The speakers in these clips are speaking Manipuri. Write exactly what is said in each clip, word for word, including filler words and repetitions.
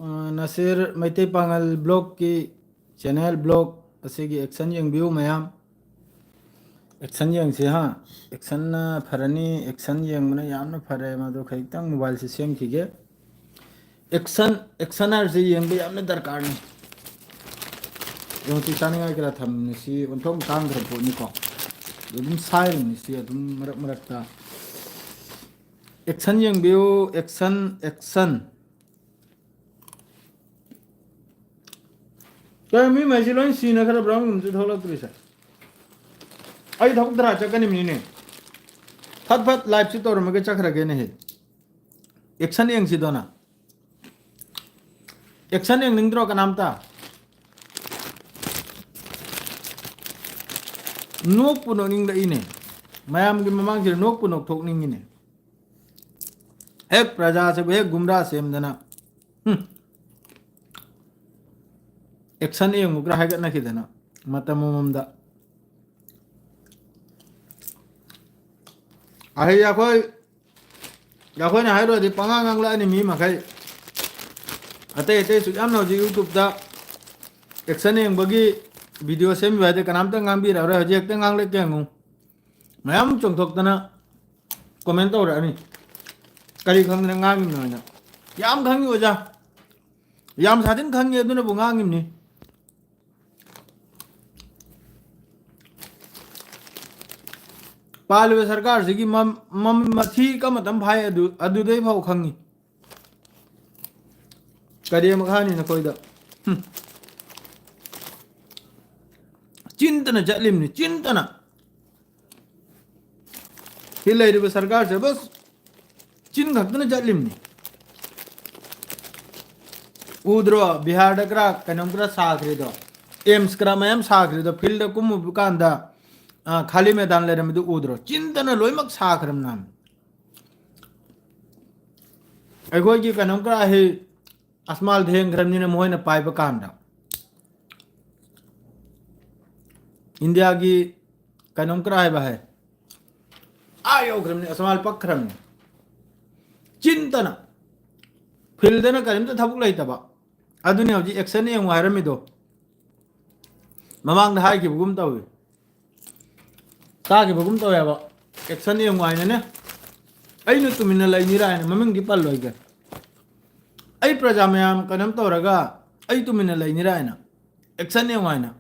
ꯑ, ꯅꯁꯤꯔ ꯃꯩꯇꯩ ꯄꯥꯉꯜ ꯕ꯭ꯂꯣꯛꯀꯤ ꯆꯦꯅꯦꯜ ꯕ꯭ꯂꯣꯛ ꯑꯁꯤꯒꯤ ꯑꯦꯛꯁꯟ ꯌꯦꯡꯕꯤꯌꯨ ꯃꯌꯥꯝ꯫ ꯑꯦꯛꯁꯟ ꯌꯦꯡꯁꯤ ꯍꯥ꯫ ꯑꯦꯛꯁꯟꯅ ꯐꯔꯅꯤ꯫ ꯑꯦꯛꯁꯟ ꯌꯦꯡꯕꯅ ꯌꯥꯝꯅ ꯐꯔꯦ꯫ ꯃꯗꯨ ꯈꯖꯤꯛꯇꯪ ꯃꯣꯕꯥꯏꯜꯁꯦ ꯁꯦꯝꯈꯤꯒꯦ꯫ ꯑꯦꯛꯁꯟ, ꯑꯦꯛꯁꯟ ꯍꯥꯏꯔꯤꯁꯦ ꯌꯦꯡꯕ ꯌꯥꯝꯅ ꯗꯔꯀꯥꯔꯅꯤ꯫ ꯌꯦꯡꯉꯨ, ꯁꯤ ꯆꯥꯅꯤꯡꯉꯥꯏ ꯀꯌꯥ ꯊꯝꯃꯤꯅꯤ? ꯁꯤ ꯑꯣꯟꯊꯣꯛ ꯇꯥꯡꯈ꯭ꯔ ꯄꯣꯠꯅꯤꯀꯣ꯫ ꯑꯗꯨꯝ ꯁꯥꯏꯔꯤꯅꯤ ꯁꯤ ꯑꯗꯨꯝ ꯃꯔꯛ ꯃꯔꯛꯇ꯫ ꯑꯦꯛꯁꯟ ꯌꯦꯡꯕꯤꯌꯨ, ꯑꯦꯛꯁꯟ, ꯑꯦꯛꯁꯟ꯫ ꯀꯩꯅꯣ, ꯃꯤ ꯃꯩꯁꯤ ꯂꯣꯏ ꯁꯤꯅꯈ꯭ꯔꯕ꯭ꯔꯥ? ꯑꯃꯨꯛꯁꯨ ꯊꯣꯛꯂꯛꯇ꯭ꯔꯤꯁꯦ꯫ ꯑꯩ ꯊꯕꯛ ꯇꯔꯥ ꯆꯠꯀꯅꯤꯕꯅꯤꯅꯦ꯫ ꯐꯠ ꯐꯠ ꯂꯥꯏꯚꯁꯤ ꯇꯧꯔꯝꯃꯒ ꯆꯠꯈ꯭ꯔꯒꯦꯅꯦ ꯍꯦ꯫ ꯑꯦꯛꯁꯟ ꯌꯦꯡꯁꯤꯗꯣꯅ꯫ ꯑꯦꯛꯁꯟ ꯌꯦꯡꯅꯤꯡꯗ꯭ꯔꯣ ꯀꯅꯥꯝꯇ? ꯅꯣꯛꯄꯨ ꯅꯣꯛꯅꯤꯡꯂꯛꯏꯅꯦ꯫ ꯃꯌꯥꯝꯒꯤ ꯃꯃꯥꯡꯁꯤꯗ ꯅꯣꯛꯄꯨ ꯅꯣꯛꯊꯣꯛꯅꯤꯡꯉꯤꯅꯦ꯫ ꯍꯦꯛ ꯄ꯭ꯔꯖꯥꯁꯤꯕꯨ ꯍꯦꯛ ꯒꯨꯝꯔꯥ ꯁꯦꯝꯗꯅ꯫ ꯍꯨꯝ꯫ ꯑꯦꯛꯁꯟ ꯌꯦꯡꯉꯨꯒ꯭ꯔꯥ ꯍꯥꯏꯒꯠꯅꯈꯤꯗꯅ ꯃꯇꯝ ꯑꯃꯃꯝꯗ꯫ ꯑꯍꯩ ꯑꯩꯈꯣꯏ, ꯑꯩꯈꯣꯏꯅ ꯍꯥꯏꯔꯨꯔꯗꯤ ꯄꯉꯥꯡ ꯉꯥꯡꯂꯛꯑꯅꯤ ꯃꯤ ꯃꯈꯩ꯫ ꯑꯇꯩ ꯑꯇꯩꯁꯨ ꯌꯥꯝꯅ ꯍꯧꯖꯤꯛ YouTube-ꯇ ꯑꯦꯛꯁꯟ ꯌꯦꯡꯕꯒꯤ ꯚꯤꯗꯤꯑꯣ ꯁꯦꯝꯕꯤꯌꯨ ꯍꯥꯏꯗꯤ ꯀꯅꯥꯝꯇ ꯉꯥꯡꯕꯤꯔꯛꯑꯔꯣꯏ꯫ ꯍꯧꯖꯤꯛ ꯍꯦꯛꯇ ꯉꯥꯡꯂꯛꯀꯦ ꯌꯦꯡꯉꯨ꯫ ꯃꯌꯥꯝ ꯆꯣꯡꯊꯣꯛꯇꯅ ꯀꯣꯃꯦꯟ ꯇꯧꯔꯛꯑꯅꯤ꯫ ꯀꯔꯤ ꯈꯪꯗꯅ ꯉꯥꯡꯉꯤꯕꯅꯣ ꯍꯥꯏꯅ꯫ ꯌꯥꯝ ꯈꯪꯉꯤ ꯑꯣꯖꯥ꯫ ꯌꯥꯝ ꯁꯥꯊꯤꯅ ꯈꯪꯉꯤ ꯑꯗꯨꯅꯕꯨ ꯉꯥꯡꯉꯤꯕꯅꯤ꯫ ꯄꯥꯜꯂꯤꯕ ꯁꯔꯀꯥꯔꯁꯤꯒꯤ ꯃꯝ-, ꯃꯝ-, ꯃꯊꯤ ꯀꯃꯇꯝ ꯐꯥꯏ ꯑꯗꯨ, ꯑꯗꯨꯗꯩ ꯐꯥꯎ ꯈꯪꯉꯤ꯫ ꯀꯔꯤ ꯃꯈꯥꯅꯤ ꯅꯈꯣꯏꯗ? ꯍꯨꯝ꯫ ꯆꯤꯟꯇꯅ ꯆꯠꯂꯤꯕꯅꯤ, ꯆꯤꯟꯇꯅ꯫ ꯁꯤ ꯂꯩꯔꯤꯕ ꯁꯔꯀꯥꯔꯁꯦ ꯕꯁ ꯆꯤꯟ ꯈꯛꯇꯅ ꯆꯠꯂꯤꯕꯅꯤ꯫ ꯎꯗ꯭ꯔꯣ? ꯕꯤꯍꯥꯔꯗ ꯈꯔ ꯀꯩꯅꯣꯝ ꯈꯔ ꯁꯥꯈ꯭ꯔꯤꯗꯣ, ꯑꯦꯝꯁ ꯈꯔ ꯃꯌꯥꯝ ꯁꯥꯈ꯭ꯔꯤꯗꯣ, ꯐꯤꯜꯗ ꯀꯨꯝꯃꯨꯕ ꯀꯥꯟꯗ, ꯑ, ꯈꯥꯂꯤ ꯃꯦꯗꯥꯟ ꯂꯩꯔꯝꯃꯤꯗꯣ ꯎꯗ꯭ꯔꯣ? ꯆꯤꯟꯇꯅ ꯂꯣꯏꯅꯃꯛ ꯁꯥꯈ꯭ꯔꯕꯅꯤ꯫ ꯑꯩꯈꯣꯏꯒꯤ ꯀꯩꯅꯣꯝ ꯈꯔ ꯍꯦ ꯑꯁꯃꯥꯜ ꯊꯦꯡꯈ꯭ꯔꯕꯅꯤꯅ ꯃꯈꯣꯏꯅ ꯄꯥꯏꯕ ꯀꯥꯟꯗ ꯏꯟꯗꯤꯌꯥꯒꯤ ꯀꯩꯅꯣꯝ ꯈꯔ ꯍꯥꯏꯕ ꯍꯥꯏ ꯑꯥ ꯌꯧꯈ꯭ꯔꯕꯅꯤ, ꯑꯁꯃꯥꯜ ꯄꯛꯈ꯭ꯔꯕꯅꯤ꯫ ꯆꯤꯟꯇꯅ ꯐꯤꯜꯗꯅ ꯀꯔꯤꯝꯇ ꯊꯕꯛ ꯂꯩꯇꯕ꯫ ꯑꯗꯨꯅꯤ ꯍꯧꯖꯤꯛ ꯑꯦꯛꯁꯟ ꯌꯦꯡꯉꯨ ꯍꯥꯏꯔꯝꯃꯤꯗꯣ꯫ ꯃꯃꯥꯡꯗ ꯍꯥꯏꯈꯤꯕꯒꯨꯝ ꯇꯧꯏ, ꯇꯥꯈꯤꯕꯒꯨꯝ ꯇꯧꯋꯦꯕ꯫ ꯑꯦꯛꯁꯟ ꯌꯦꯡꯉꯨ ꯍꯥꯏꯅꯅꯦ꯫ ꯑꯩꯅ ꯇꯨꯃꯤꯟꯅ ꯂꯩꯅꯤꯔꯥ ꯍꯥꯏꯅ, ꯃꯃꯤꯡꯗꯤ ꯄꯜꯂꯣꯏꯒꯦ꯫ ꯑꯩ ꯄ꯭ꯔꯖꯥ ꯃꯌꯥꯝ ꯀꯩꯅꯣꯝ ꯇꯧꯔꯒ ꯑꯩ ꯇꯨꯃꯤꯟꯅ ꯂꯩꯅꯤꯔꯥ ꯍꯥꯏꯅ, ꯑꯦꯛꯁꯟ ꯌꯦꯡꯉꯨ ꯍꯥꯏꯅ꯫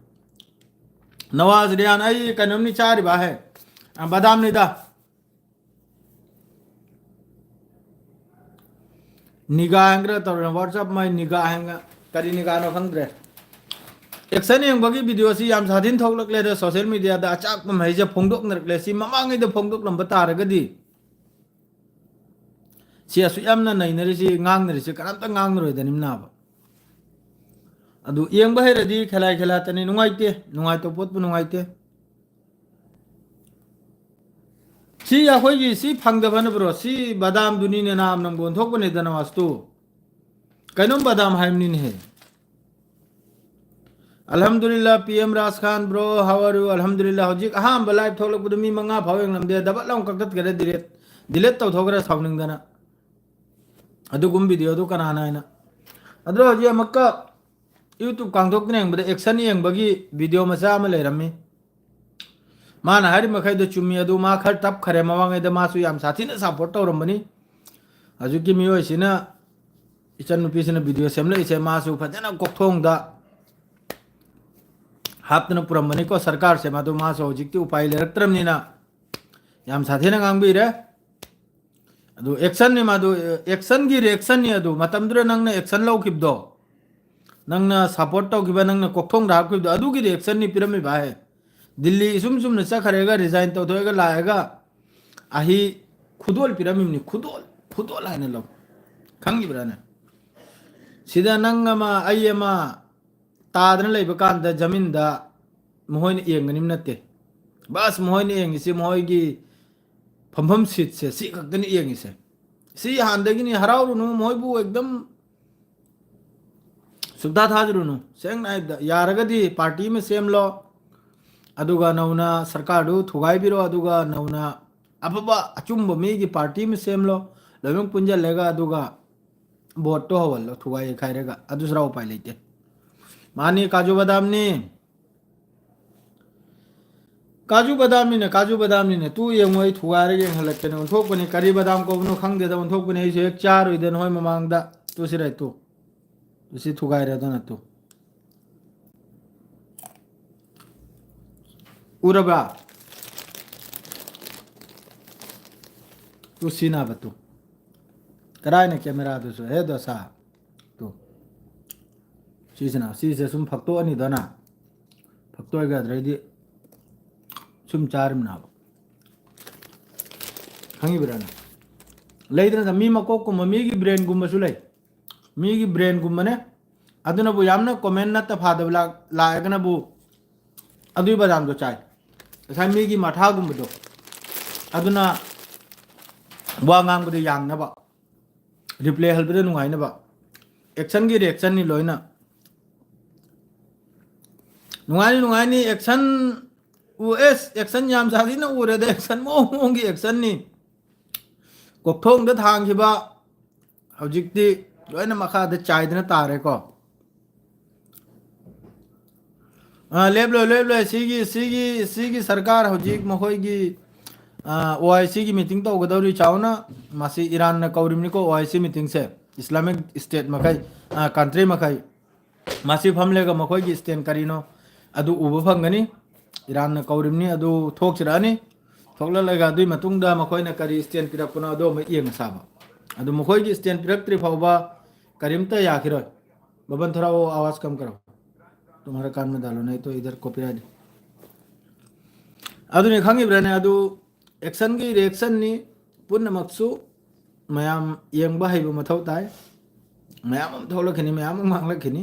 ꯅꯋꯥꯖ ꯔꯤꯌꯥꯟ, ꯑꯩ ꯀꯩꯅꯣꯝꯅꯤ ꯆꯥꯔꯤꯕ ꯍꯦ, ꯑ, ꯕꯗꯥꯝꯅꯤꯗ꯫ ꯅꯤꯒꯥ ꯍꯥꯏꯅ ꯇꯧꯔꯦ, WhatsApp ꯃꯥꯏ ꯅꯤꯒꯥ ꯍꯥꯏꯅ꯫ ꯀꯔꯤ ꯅꯤꯒꯥꯅꯣ ꯈꯪꯗ꯭ꯔꯦ꯫ ꯑꯦꯛꯁꯟ ꯌꯦꯡꯕꯒꯤ ꯚꯤꯗꯤꯑꯣꯁꯤ ꯌꯥꯝ ꯁꯥꯊꯤꯅ ꯊꯣꯛꯂꯛꯂꯦꯗ, ꯁꯣꯁꯤꯌꯦꯜ ꯃꯤꯗꯤꯌꯥꯗ ꯑꯆꯥꯛꯄ ꯃꯍꯩꯁꯦ ꯐꯣꯡꯗꯣꯛꯅꯔꯛꯂꯦ꯫ ꯁꯤ ꯃꯃꯥꯡꯉꯩꯗ ꯐꯣꯡꯗꯣꯛꯂꯝꯕ ꯇꯥꯔꯒꯗꯤ, ꯁꯤ ꯑꯁꯨꯛ ꯌꯥꯝꯅ ꯅꯩꯅꯔꯤꯁꯤ, ꯉꯥꯡꯅꯔꯤꯁꯤ ꯀꯅꯥꯝꯇ ꯉꯥꯡꯅꯔꯣꯏꯗꯅꯤꯝꯅꯥꯕ꯫ ꯑꯗꯨ ꯌꯦꯡꯕ ꯍꯩꯔꯗꯤ ꯈꯦꯂꯥꯏ ꯈꯦꯂꯥꯇꯅꯤ, ꯅꯨꯡꯉꯥꯏꯇꯦ, ꯅꯨꯡꯉꯥꯏꯇꯕ ꯄꯣꯠꯄꯨ ꯅꯨꯡꯉꯥꯏꯇꯦ꯫ ꯁꯤ ꯑꯩꯈꯣꯏꯒꯤ ꯁꯤ ꯐꯪꯗꯕꯅꯕ꯭ꯔꯣ? ꯁꯤ ꯕꯗꯥꯝꯗꯨꯅꯤꯅꯦ ꯅꯥꯝ ꯅꯝꯒꯣꯟ ꯊꯣꯛꯄꯅꯦꯗꯅ ꯋꯥꯁꯇꯨ꯫ ꯀꯩꯅꯣꯝ ꯕꯗꯥꯝ ꯍꯥꯏꯕꯅꯤꯅꯦꯍꯦ꯫ ꯑꯜꯍꯝꯗꯨꯂꯤꯜꯂꯥ, P M Raj Khan, bro, how are you? ꯑꯜꯍꯝꯗꯨꯂꯤꯜꯂꯥ, ꯍꯧꯖꯤꯛ ꯑꯍꯥꯟꯕ ꯂꯥꯏꯚ ꯊꯣꯛꯂꯛꯄꯗ ꯃꯤ ꯃꯉꯥ ꯐꯥꯎ ꯌꯦꯡꯂꯝꯗꯦ, ꯗꯕꯜ ꯑꯃ ꯀꯛꯊꯠꯈ꯭ꯔꯦ, ꯗꯤꯂꯦꯠ, ꯗꯤꯂꯦꯠ ꯇꯧꯊꯣꯛꯈ꯭ꯔꯦ ꯁꯥꯎꯅꯤꯡꯗꯅ꯫ ꯑꯗꯨꯒꯨꯝꯕ ꯚꯤꯗꯤꯑꯣꯗꯨ ꯀꯅꯥꯅ ꯍꯥꯏꯅ? ꯑꯗꯣ ꯍꯧꯖꯤꯛ ꯑꯃꯨꯛꯀ YouTube ꯀꯥꯡꯊꯣꯛꯇꯨꯅ ꯌꯦꯡꯕꯗ ꯑꯦꯛꯁꯟ ꯌꯦꯡꯕꯒꯤ ꯚꯤꯗꯤꯑꯣ ꯃꯆꯥ ꯑꯃ ꯂꯩꯔꯝꯃꯤ꯫ ꯃꯥꯅ ꯍꯥꯏꯔꯤ ꯃꯈꯩꯗꯣ ꯆꯨꯝꯃꯤ, ꯑꯗꯨ ꯃꯥ ꯈꯔ ꯇꯞꯈꯔꯦ, ꯃꯃꯥꯡꯉꯩꯗ ꯃꯥꯁꯨ ꯌꯥꯝ ꯁꯥꯊꯤꯅ ꯁꯞꯄꯣꯔꯠ ꯇꯧꯔꯝꯕꯅꯤ꯫ ꯍꯧꯖꯤꯛꯀꯤ ꯃꯤꯑꯣꯏꯁꯤꯅ ꯏꯆꯟꯅꯨꯄꯤꯁꯤꯅ ꯚꯤꯗꯤꯑꯣ ꯁꯦꯝꯂꯛꯏꯁꯦ ꯃꯥꯁꯨ ꯐꯖꯅ ꯀꯣꯛꯊꯣꯡꯗ ꯍꯥꯞꯇꯅ ꯄꯨꯔꯝꯕꯅꯤꯀꯣ ꯁꯔꯀꯥꯔꯁꯦ꯫ ꯃꯗꯨ ꯃꯥꯁꯨ ꯍꯧꯖꯤꯛꯇꯤ ꯎꯄꯥꯏ ꯂꯩꯔꯛꯇ꯭ꯔꯕꯅꯤꯅ ꯌꯥꯝ ꯁꯥꯊꯤꯅ ꯉꯥꯡꯕꯤꯔꯦ꯫ ꯑꯗꯨ ꯑꯦꯛꯁꯟꯅꯤ ꯃꯥꯗꯨ, ꯑꯦꯛꯁꯟꯒꯤ ꯔꯤꯑꯦꯛꯁꯟꯅꯤ ꯑꯗꯨ꯫ ꯃꯇꯝꯗꯨꯗ ꯅꯪꯅ ꯑꯦꯛꯁꯟ ꯂꯧꯈꯤꯕꯗꯣ, ꯅꯪꯅ ꯁꯞꯄꯣꯔꯠ ꯇꯧꯈꯤꯕ, ꯅꯪꯅ ꯀꯣꯛꯊꯣꯡꯗ ꯍꯥꯞꯈꯤꯕꯗꯣ, ꯑꯗꯨꯒꯤ ꯔꯤꯑꯦꯛꯁꯟꯅꯤ ꯄꯤꯔꯝꯃꯤꯕ ꯍꯥꯏ꯫ ꯗꯤꯜꯂꯤ ꯏꯁꯨꯝ ꯆꯨꯝꯅ ꯆꯠꯈ꯭ꯔꯦꯒ, ꯔꯤꯖꯥꯏꯟ ꯇꯧꯊꯣꯛꯑꯒ ꯂꯥꯛꯑꯒ ꯑꯍꯤ ꯈꯨꯗꯣꯜ ꯄꯤꯔꯝꯃꯤꯕꯅꯤ, ꯈꯨꯗꯣꯜ, ꯈꯨꯗꯣꯜ ꯍꯥꯏꯅ ꯂꯧ꯫ ꯈꯪꯉꯤꯕ꯭ꯔꯥꯅꯦ? ꯁꯤꯗ ꯅꯪ ꯑꯃ, ꯑꯩ ꯑꯃ ꯇꯥꯗꯅ ꯂꯩꯕ ꯀꯥꯟꯗ ꯖꯃꯤꯟꯗ ꯃꯈꯣꯏꯅ ꯌꯦꯡꯒꯅꯤꯕ ꯅꯠꯇꯦ꯫ ꯕꯁ ꯃꯈꯣꯏꯅ ꯌꯦꯡꯉꯤꯁꯤ ꯃꯈꯣꯏꯒꯤ ꯐꯝꯐꯝ ꯁꯤꯠꯁꯦ, ꯁꯤ ꯈꯛꯇꯅꯤ ꯌꯦꯡꯉꯤꯁꯦ꯫ ꯁꯤ ꯍꯥꯟꯅꯗꯒꯤꯅꯤ, ꯍꯔꯥꯎꯔꯨꯅꯨ, ꯃꯈꯣꯏꯕꯨ ꯑꯦꯛꯗꯝ ꯁꯨꯛꯊꯥ ꯊꯥꯖꯔꯨꯅꯨ꯫ ꯁꯦꯡꯅ ꯍꯥꯏꯕꯗ, ꯌꯥꯔꯒꯗꯤ ꯄꯥꯔꯇꯤ ꯑꯃ ꯁꯦꯝꯂꯣ, ꯑꯗꯨꯒ ꯅꯧꯅ ꯁꯔꯀꯥꯔꯗꯨ ꯊꯨꯒꯥꯏꯕꯤꯔꯣ, ꯑꯗꯨꯒ ꯅꯧꯅ ꯑꯐꯕ ꯑꯆꯨꯝꯕ ꯃꯤꯒꯤ ꯄꯥꯔꯇꯤ ꯑꯃ ꯁꯦꯝꯂꯣ, ꯂꯣꯏꯅꯃꯛ ꯄꯨꯟꯁꯤꯜꯂꯒ, ꯑꯗꯨꯒ ꯕꯣꯠꯇꯣ ꯍꯧꯍꯜꯂꯣ, ꯊꯨꯒꯥꯏ ꯌꯩꯈꯥꯏꯔꯒ꯫ ꯑꯗꯨꯁꯨ ꯎꯄꯥꯏ ꯂꯩꯇꯦ꯫ ꯃꯥꯅꯤ, ꯀꯥꯖꯨ ꯕꯗꯥꯝꯅꯤ꯫ ꯀꯥꯖꯨ ꯕꯗꯥꯝꯅꯤꯅꯦ, ꯀꯥꯖꯨ ꯕꯗꯥꯝꯅꯤꯅꯦ꯫ ꯇꯨ ꯌꯦꯡꯉꯣ, ꯑꯩ ꯊꯨꯒꯥꯏꯔꯒ ꯌꯦꯡꯍꯜꯂꯛꯀꯦꯅꯦ꯫ ꯑꯣꯟꯊꯣꯛꯄꯅꯤ, ꯀꯔꯤ ꯕꯗꯥꯝ ꯀꯧꯕꯅꯣ ꯈꯪꯗꯦꯗ, ꯑꯣꯟꯊꯣꯛꯄꯅꯤ꯫ ꯑꯩꯁꯨ ꯍꯦꯛ ꯆꯥꯔꯨꯏꯗ ꯅꯈꯣꯏ ꯃꯃꯥꯡꯗ꯫ ꯇꯨ ꯁꯤ ꯂꯩ, ꯇꯨ꯫ ꯇꯨ ꯁꯤ ꯊꯨꯒꯥꯏꯔꯦ ꯑꯗꯨꯅ, ꯇꯨ꯫ ꯎꯔꯕ꯭ꯔꯥ? ꯇꯨ ꯁꯤꯅꯕ ꯇꯨ꯫ ꯀꯔꯥꯏꯅ ꯀꯦꯃꯦꯔꯥꯗꯨꯁꯨ? ꯍꯦ ꯗꯣꯁꯥ꯫ ꯇꯨ꯫ ꯁꯤꯁꯤꯅ, ꯁꯤꯁꯦ ꯁꯨꯝ ꯐꯛꯇꯣꯛꯑꯅꯤꯗꯅ꯫ ꯐꯛꯇꯣꯛꯑꯒ ꯑꯗꯨꯗꯩꯗꯤ ꯁꯨꯝ ꯆꯥꯔꯤꯕꯅꯦꯕ꯫ ꯈꯪꯉꯤꯕ꯭ꯔꯥ ꯅꯪ? ꯂꯩꯗꯅ ꯃꯤ ꯃꯀꯣꯛꯀꯨꯝꯕ, ꯃꯤꯒꯤ ꯕ꯭ꯔꯦꯟꯒꯨꯝꯕꯁꯨ ꯂꯩ꯫ ꯃꯤꯒꯤ ꯕ꯭ꯔꯦꯟꯒꯨꯝꯕꯅꯦ꯫ ꯑꯗꯨꯅꯕꯨ ꯌꯥꯝꯅ ꯀꯣꯃꯦꯟ ꯅꯠꯇ ꯐꯥꯗꯕ ꯂꯥꯛ-, ꯂꯥꯛꯑꯒꯅꯕꯨ ꯑꯗꯨꯒꯤ ꯕꯗꯥꯝꯗꯣ ꯆꯥꯏ꯫ ꯉꯁꯥꯏ ꯃꯤꯒꯤ ꯃꯊꯥꯒꯨꯝꯕꯗꯣ꯫ ꯑꯗꯨꯅ ꯋꯥ ꯉꯥꯡꯕꯗ ꯌꯥꯡꯅꯕ, ꯔꯤꯄ꯭ꯂꯥꯏ ꯍꯜꯕꯗ ꯅꯨꯡꯉꯥꯏꯅꯕ꯫ ꯑꯦꯛꯁꯟꯒꯤ ꯔꯤꯌꯦꯛꯁꯟꯅꯤ ꯂꯣꯏꯅ꯫ ꯅꯨꯡꯉꯥꯏꯅꯤ, ꯅꯨꯡꯉꯥꯏꯅꯤ꯫ ꯑꯦꯛꯁꯟ ꯎ-, ꯑꯦꯁ, ꯑꯦꯛꯁꯟ ꯌꯥꯝ ꯁꯥꯊꯤꯅ ꯎꯔꯦꯗ, ꯑꯦꯛꯁꯟ ꯃꯑꯣꯡ ꯃꯑꯣꯡꯒꯤ ꯑꯦꯛꯁꯟꯅꯤ꯫ ꯀꯣꯛꯊꯣꯡꯗ ꯊꯥꯡꯈꯤꯕ ꯍꯧꯖꯤꯛꯇꯤ ꯂꯣꯏꯅ ꯃꯈꯥꯗ ꯆꯥꯏꯗꯅ ꯇꯥꯔꯦꯀꯣ꯫ ꯑꯥ, ꯂꯦꯞꯂꯣꯏ, ꯂꯦꯞꯂꯣꯏ꯫ ꯁꯤꯒꯤ, ꯁꯤꯒꯤ, ꯁꯤꯒꯤ ꯁꯔꯀꯥꯔ ꯍꯧꯖꯤꯛ ꯃꯈꯣꯏꯒꯤ, ꯑꯥ, ꯑꯣ ꯑꯥꯏ ꯁꯤꯒꯤ ꯃꯤꯇꯤꯡ ꯇꯧꯒꯗꯧꯔꯤ ꯆꯥꯎꯅ꯫ ꯃꯁꯤ ꯏꯔꯥꯟꯅ ꯀꯧꯔꯤꯕꯅꯤꯀꯣ, ꯑꯣ ꯑꯥꯏ ꯁꯤ ꯃꯤꯇꯤꯡꯁꯦ꯫ ꯏꯁꯂꯥꯃꯤꯛ ꯁ꯭ꯇꯦꯠ ꯃꯈꯩ, ꯑꯥ, ꯀꯟꯇ꯭ꯔꯤ ꯃꯈꯩ꯫ ꯃꯁꯤ ꯐꯝꯂꯒ ꯃꯈꯣꯏꯒꯤ ꯁ꯭ꯇꯦꯟ ꯀꯔꯤꯅꯣ ꯑꯗꯨ ꯎꯕ ꯐꯪꯒꯅꯤ꯫ ꯏꯔꯥꯟꯅ ꯀꯧꯔꯤꯕꯅꯤ, ꯑꯗꯨ ꯊꯣꯛꯆꯔꯛꯑꯅꯤ꯫ ꯊꯣꯛꯂꯛꯂꯒ ꯑꯗꯨꯒꯤ ꯃꯇꯨꯡꯗ ꯃꯈꯣꯏꯅ ꯀꯔꯤ ꯁ꯭ꯇꯦꯟ ꯄꯤꯔꯛꯄꯅꯣ ꯑꯗꯨ ꯑꯃꯨꯛ ꯌꯦꯡꯉ ꯁꯥꯕ꯫ ꯑꯗꯨ ꯃꯈꯣꯏꯒꯤ ꯁ꯭ꯇꯦꯟ ꯄꯤꯔꯛꯇ꯭ꯔꯤ ꯐꯥꯎꯕ ꯀꯔꯤꯝꯇ ꯌꯥꯈꯤꯔꯣꯏ꯫ ꯕꯕꯟ ꯊꯣꯔꯥ ꯋꯣ ꯑꯥꯋꯥꯖ ꯀꯝ ꯀꯔꯣ꯫ ꯇꯨꯝꯍꯥꯔꯥ ꯀꯥꯟ ꯃꯦ ꯗꯥꯂꯣ ꯅꯍꯤ ꯇꯣ ꯏꯙꯔ ꯀꯣꯄꯤꯔꯥꯏꯠ꯫ ꯑꯗꯨꯅꯤ, ꯈꯪꯉꯤꯕ꯭ꯔꯥꯅꯦ? ꯑꯗꯨ ꯑꯦꯛꯁꯟꯒꯤ ꯔꯤꯌꯦꯛꯁꯟꯅꯤ꯫ ꯄꯨꯝꯅꯃꯛꯁꯨ ꯃꯌꯥꯝ ꯌꯦꯡꯕ ꯍꯩꯕ ꯃꯊꯧ ꯇꯥꯏ꯫ ꯃꯌꯥꯝ ꯑꯃ ꯊꯣꯛꯂꯛꯈꯤꯅꯤ, ꯃꯌꯥꯝ ꯑꯃ ꯉꯥꯡꯂꯛꯈꯤꯅꯤ꯫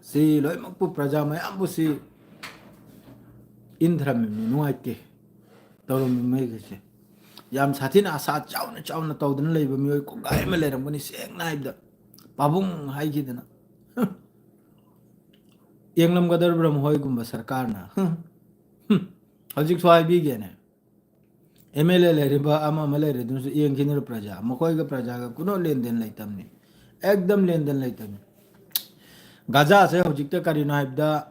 ꯁꯤ ꯂꯣꯏꯅꯃꯛꯄꯨ, ꯄ꯭ꯔꯖꯥ ꯃꯌꯥꯝꯕꯨ ꯁꯤ ꯏꯟꯊꯔꯝꯃꯤꯕꯅꯤ, ꯅꯨꯡꯉꯥꯏꯇꯦ ꯇꯧꯔꯝꯃꯤꯕ ꯃꯤꯈꯩꯁꯦ꯫ ꯌꯥꯝ ꯁꯥꯊꯤꯅ ꯑꯁꯥ ꯆꯥꯎꯅ ꯆꯥꯎꯅ ꯇꯧꯗꯅ ꯂꯩꯕ ꯃꯤꯑꯣꯏ ꯀꯣꯡꯒꯥꯏ ꯑꯃ ꯂꯩꯔꯝꯒꯅꯤ, ꯁꯦꯡꯅ ꯍꯥꯏꯕꯗ꯫ ꯄꯥꯕꯨꯡ ꯍꯥꯏꯈꯤꯗꯅ꯫ ꯌꯦꯡꯂꯝꯒꯗꯧꯔꯤꯕ꯭ꯔꯥ ꯃꯈꯣꯏꯒꯨꯝꯕ ꯁꯔꯀꯥꯔꯅ? ꯍꯧꯖꯤꯛꯁꯨ ꯍꯥꯏꯕꯤꯒꯦꯅꯦ꯫ ꯑꯦꯝ ꯑꯦꯜ ꯑꯦ ꯂꯩꯔꯤꯕ ꯑꯃ ꯑꯃ ꯂꯩꯔꯤꯗꯨꯅꯁꯨ ꯌꯦꯡꯈꯤꯅꯤꯔ ꯄ꯭ꯔꯖꯥ? ꯃꯈꯣꯏꯒ ꯄ꯭ꯔꯖꯥꯒ ꯀꯨꯅꯣ ꯂꯦꯟꯗꯦꯟ ꯂꯩꯇꯕꯅꯤ, ꯑꯦꯛꯗꯝ ꯂꯦꯟꯗꯦꯟ ꯂꯩꯇꯕꯅꯤ꯫ ꯒꯥꯖꯥꯁꯦ ꯍꯧꯖꯤꯛꯇ ꯀꯔꯤꯅꯣ ꯍꯥꯏꯕꯗ,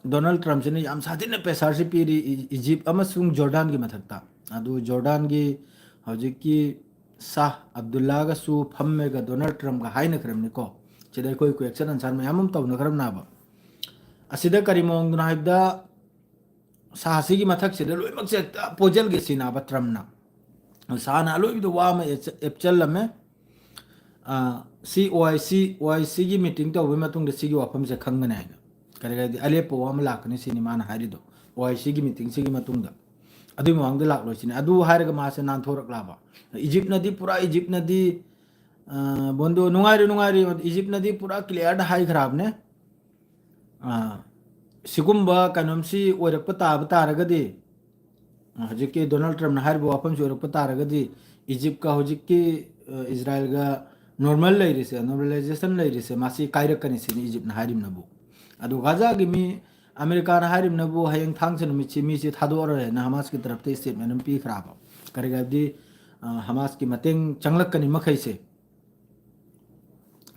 ꯗꯣꯅꯥꯜꯗ ꯇ꯭ꯔꯝꯞꯁꯤꯅ ꯌꯥꯝ ꯁꯥꯊꯤꯅ ꯄ꯭ꯔꯦꯁꯔꯁꯤ ꯄꯤꯔꯤ ꯏ-, ꯏꯖꯤꯞ ꯑꯃꯁꯨꯡ ꯖꯣꯔꯗꯥꯟꯒꯤ ꯃꯊꯛꯇ꯫ ꯑꯗꯨ ꯖꯣꯔꯗꯥꯟꯒꯤ ꯍꯧꯖꯤꯛꯀꯤ ꯁꯥꯍ ꯑꯕꯗꯨꯜꯂꯥꯒꯁꯨ ꯐꯝꯃꯦꯒ ꯗꯣꯅꯥꯜꯗ ꯇ꯭ꯔꯝꯞꯒ ꯍꯥꯏꯅꯈ꯭ꯔꯕꯅꯤꯀꯣ꯫ ꯁꯤꯗ ꯑꯩꯈꯣꯏ ꯀ꯭ꯋꯦꯛꯁꯟ ꯑꯟꯁꯔ ꯃꯌꯥꯝ ꯑꯃ ꯇꯧꯅꯈ꯭ꯔꯕꯅꯦꯕ꯫ ꯑꯁꯤꯗ ꯀꯔꯤ ꯃꯑꯣꯡꯗꯅꯣ ꯍꯥꯏꯕꯗ, ꯁꯥꯍꯁꯤꯒꯤ ꯃꯊꯛꯁꯤꯗ ꯂꯣꯏꯅꯃꯛꯁꯦ ꯍꯦꯛꯇ ꯄꯣꯖꯜꯒꯦ ꯁꯤꯅꯦꯕ ꯇ꯭ꯔꯝꯞꯅ꯫ ꯁꯥꯍꯅ ꯑꯂꯣꯏꯕꯗ ꯋꯥ ꯑꯃ ꯑꯦꯞꯆꯜꯂꯝꯃꯦ꯫ ꯑ, ꯁꯤ ꯑꯣ ꯑꯥꯏ ꯁꯤ, ꯑꯣ ꯑꯥꯏ ꯁꯤꯒꯤ ꯃꯤꯇꯤꯡ ꯇꯧꯕꯒꯤ ꯃꯇꯨꯡꯗ ꯁꯤꯒꯤ ꯋꯥꯐꯝꯁꯦ ꯈꯪꯒꯅꯤ ꯍꯥꯏꯅ꯫ ꯀꯔꯤ ꯍꯥꯏꯗꯤ, ꯑꯂꯦꯞꯄ ꯋꯥ ꯑꯃ ꯂꯥꯛꯀꯅꯤ ꯁꯤꯅꯤ ꯃꯥꯅ ꯍꯥꯏꯔꯤꯗꯣ, ꯑꯣ ꯑꯥꯏ ꯁꯤꯒꯤ ꯃꯤꯇꯤꯡꯁꯤꯒꯤ ꯃꯇꯨꯡꯗ꯫ ꯑꯗꯨꯒꯤ ꯃꯃꯥꯡꯗ ꯂꯥꯛꯂꯣꯏ ꯁꯤꯅꯤ꯫ ꯑꯗꯨ ꯍꯥꯏꯔꯒ ꯃꯥꯁꯦ ꯅꯥꯟꯊꯣꯔꯛꯂꯕ? ꯏꯖꯤꯞꯅꯗꯤ ꯄꯨꯔꯥ, ꯏꯖꯤꯞꯅꯗꯤ, ꯑ, ꯕꯣꯟꯗꯣ ꯅꯨꯡꯉꯥꯏꯔꯤ, ꯅꯨꯡꯉꯥꯏꯔꯤ, ꯏꯖꯤꯞꯅꯗꯤ ꯄꯨꯔꯥ ꯀ꯭ꯂꯤꯌꯥꯔꯗ ꯍꯥꯏꯈ꯭ꯔꯕꯅꯦ꯫ ꯑ, ꯁꯤꯒꯨꯝꯕ ꯀꯩꯅꯣꯝꯁꯤ ꯑꯣꯏꯔꯛꯄ ꯇꯥꯕ ꯇꯥꯔꯒꯗꯤ, ꯍꯧꯖꯤꯛꯀꯤ ꯗꯣꯅꯥꯜꯗ ꯇ꯭ꯔꯝꯞꯅ ꯍꯥꯏꯔꯤꯕ ꯋꯥꯐꯝꯁꯤ ꯑꯣꯏꯔꯛꯄ ꯇꯥꯔꯒꯗꯤ, ꯏꯖꯤꯞꯀ ꯍꯧꯖꯤꯛꯀꯤ, ꯑ, ꯏꯖꯔꯥꯏꯜꯒ ꯅꯣꯔꯃꯦꯜ ꯂꯩꯔꯤꯁꯦ, ꯅꯣꯔꯃꯦꯂꯥꯏꯖꯦꯁꯟ ꯂꯩꯔꯤꯁꯦ, ꯃꯁꯤ ꯀꯥꯏꯔꯛꯀꯅꯤ ꯁꯤꯅꯤ ꯏꯖꯤꯞꯅ ꯍꯥꯏꯔꯤꯕꯅꯕꯨ꯫ ꯑꯗꯨ ꯒꯥꯖꯥꯒꯤ ꯃꯤ, ꯑꯃꯦꯔꯤꯀꯥꯅ ꯍꯥꯏꯔꯤꯕꯅꯕꯨ ꯍꯌꯦꯡ ꯊꯥꯡꯖ ꯅꯨꯃꯤꯠꯁꯤ ꯃꯤꯁꯤ ꯊꯥꯗꯣꯛꯑꯔꯣꯏꯅ ꯍꯃꯥꯁꯀꯤ ꯇꯔꯞꯇ ꯁ꯭ꯇꯦꯠꯃꯦꯟ ꯑꯃ ꯄꯤꯈ꯭ꯔꯕ꯫ ꯀꯔꯤꯒꯤ ꯍꯥꯏꯕꯗꯤ, ꯑ, ꯍꯃꯥꯁꯀꯤ ꯃꯇꯦꯡ ꯆꯪꯂꯛꯀꯅꯤ ꯃꯈꯩꯁꯦ,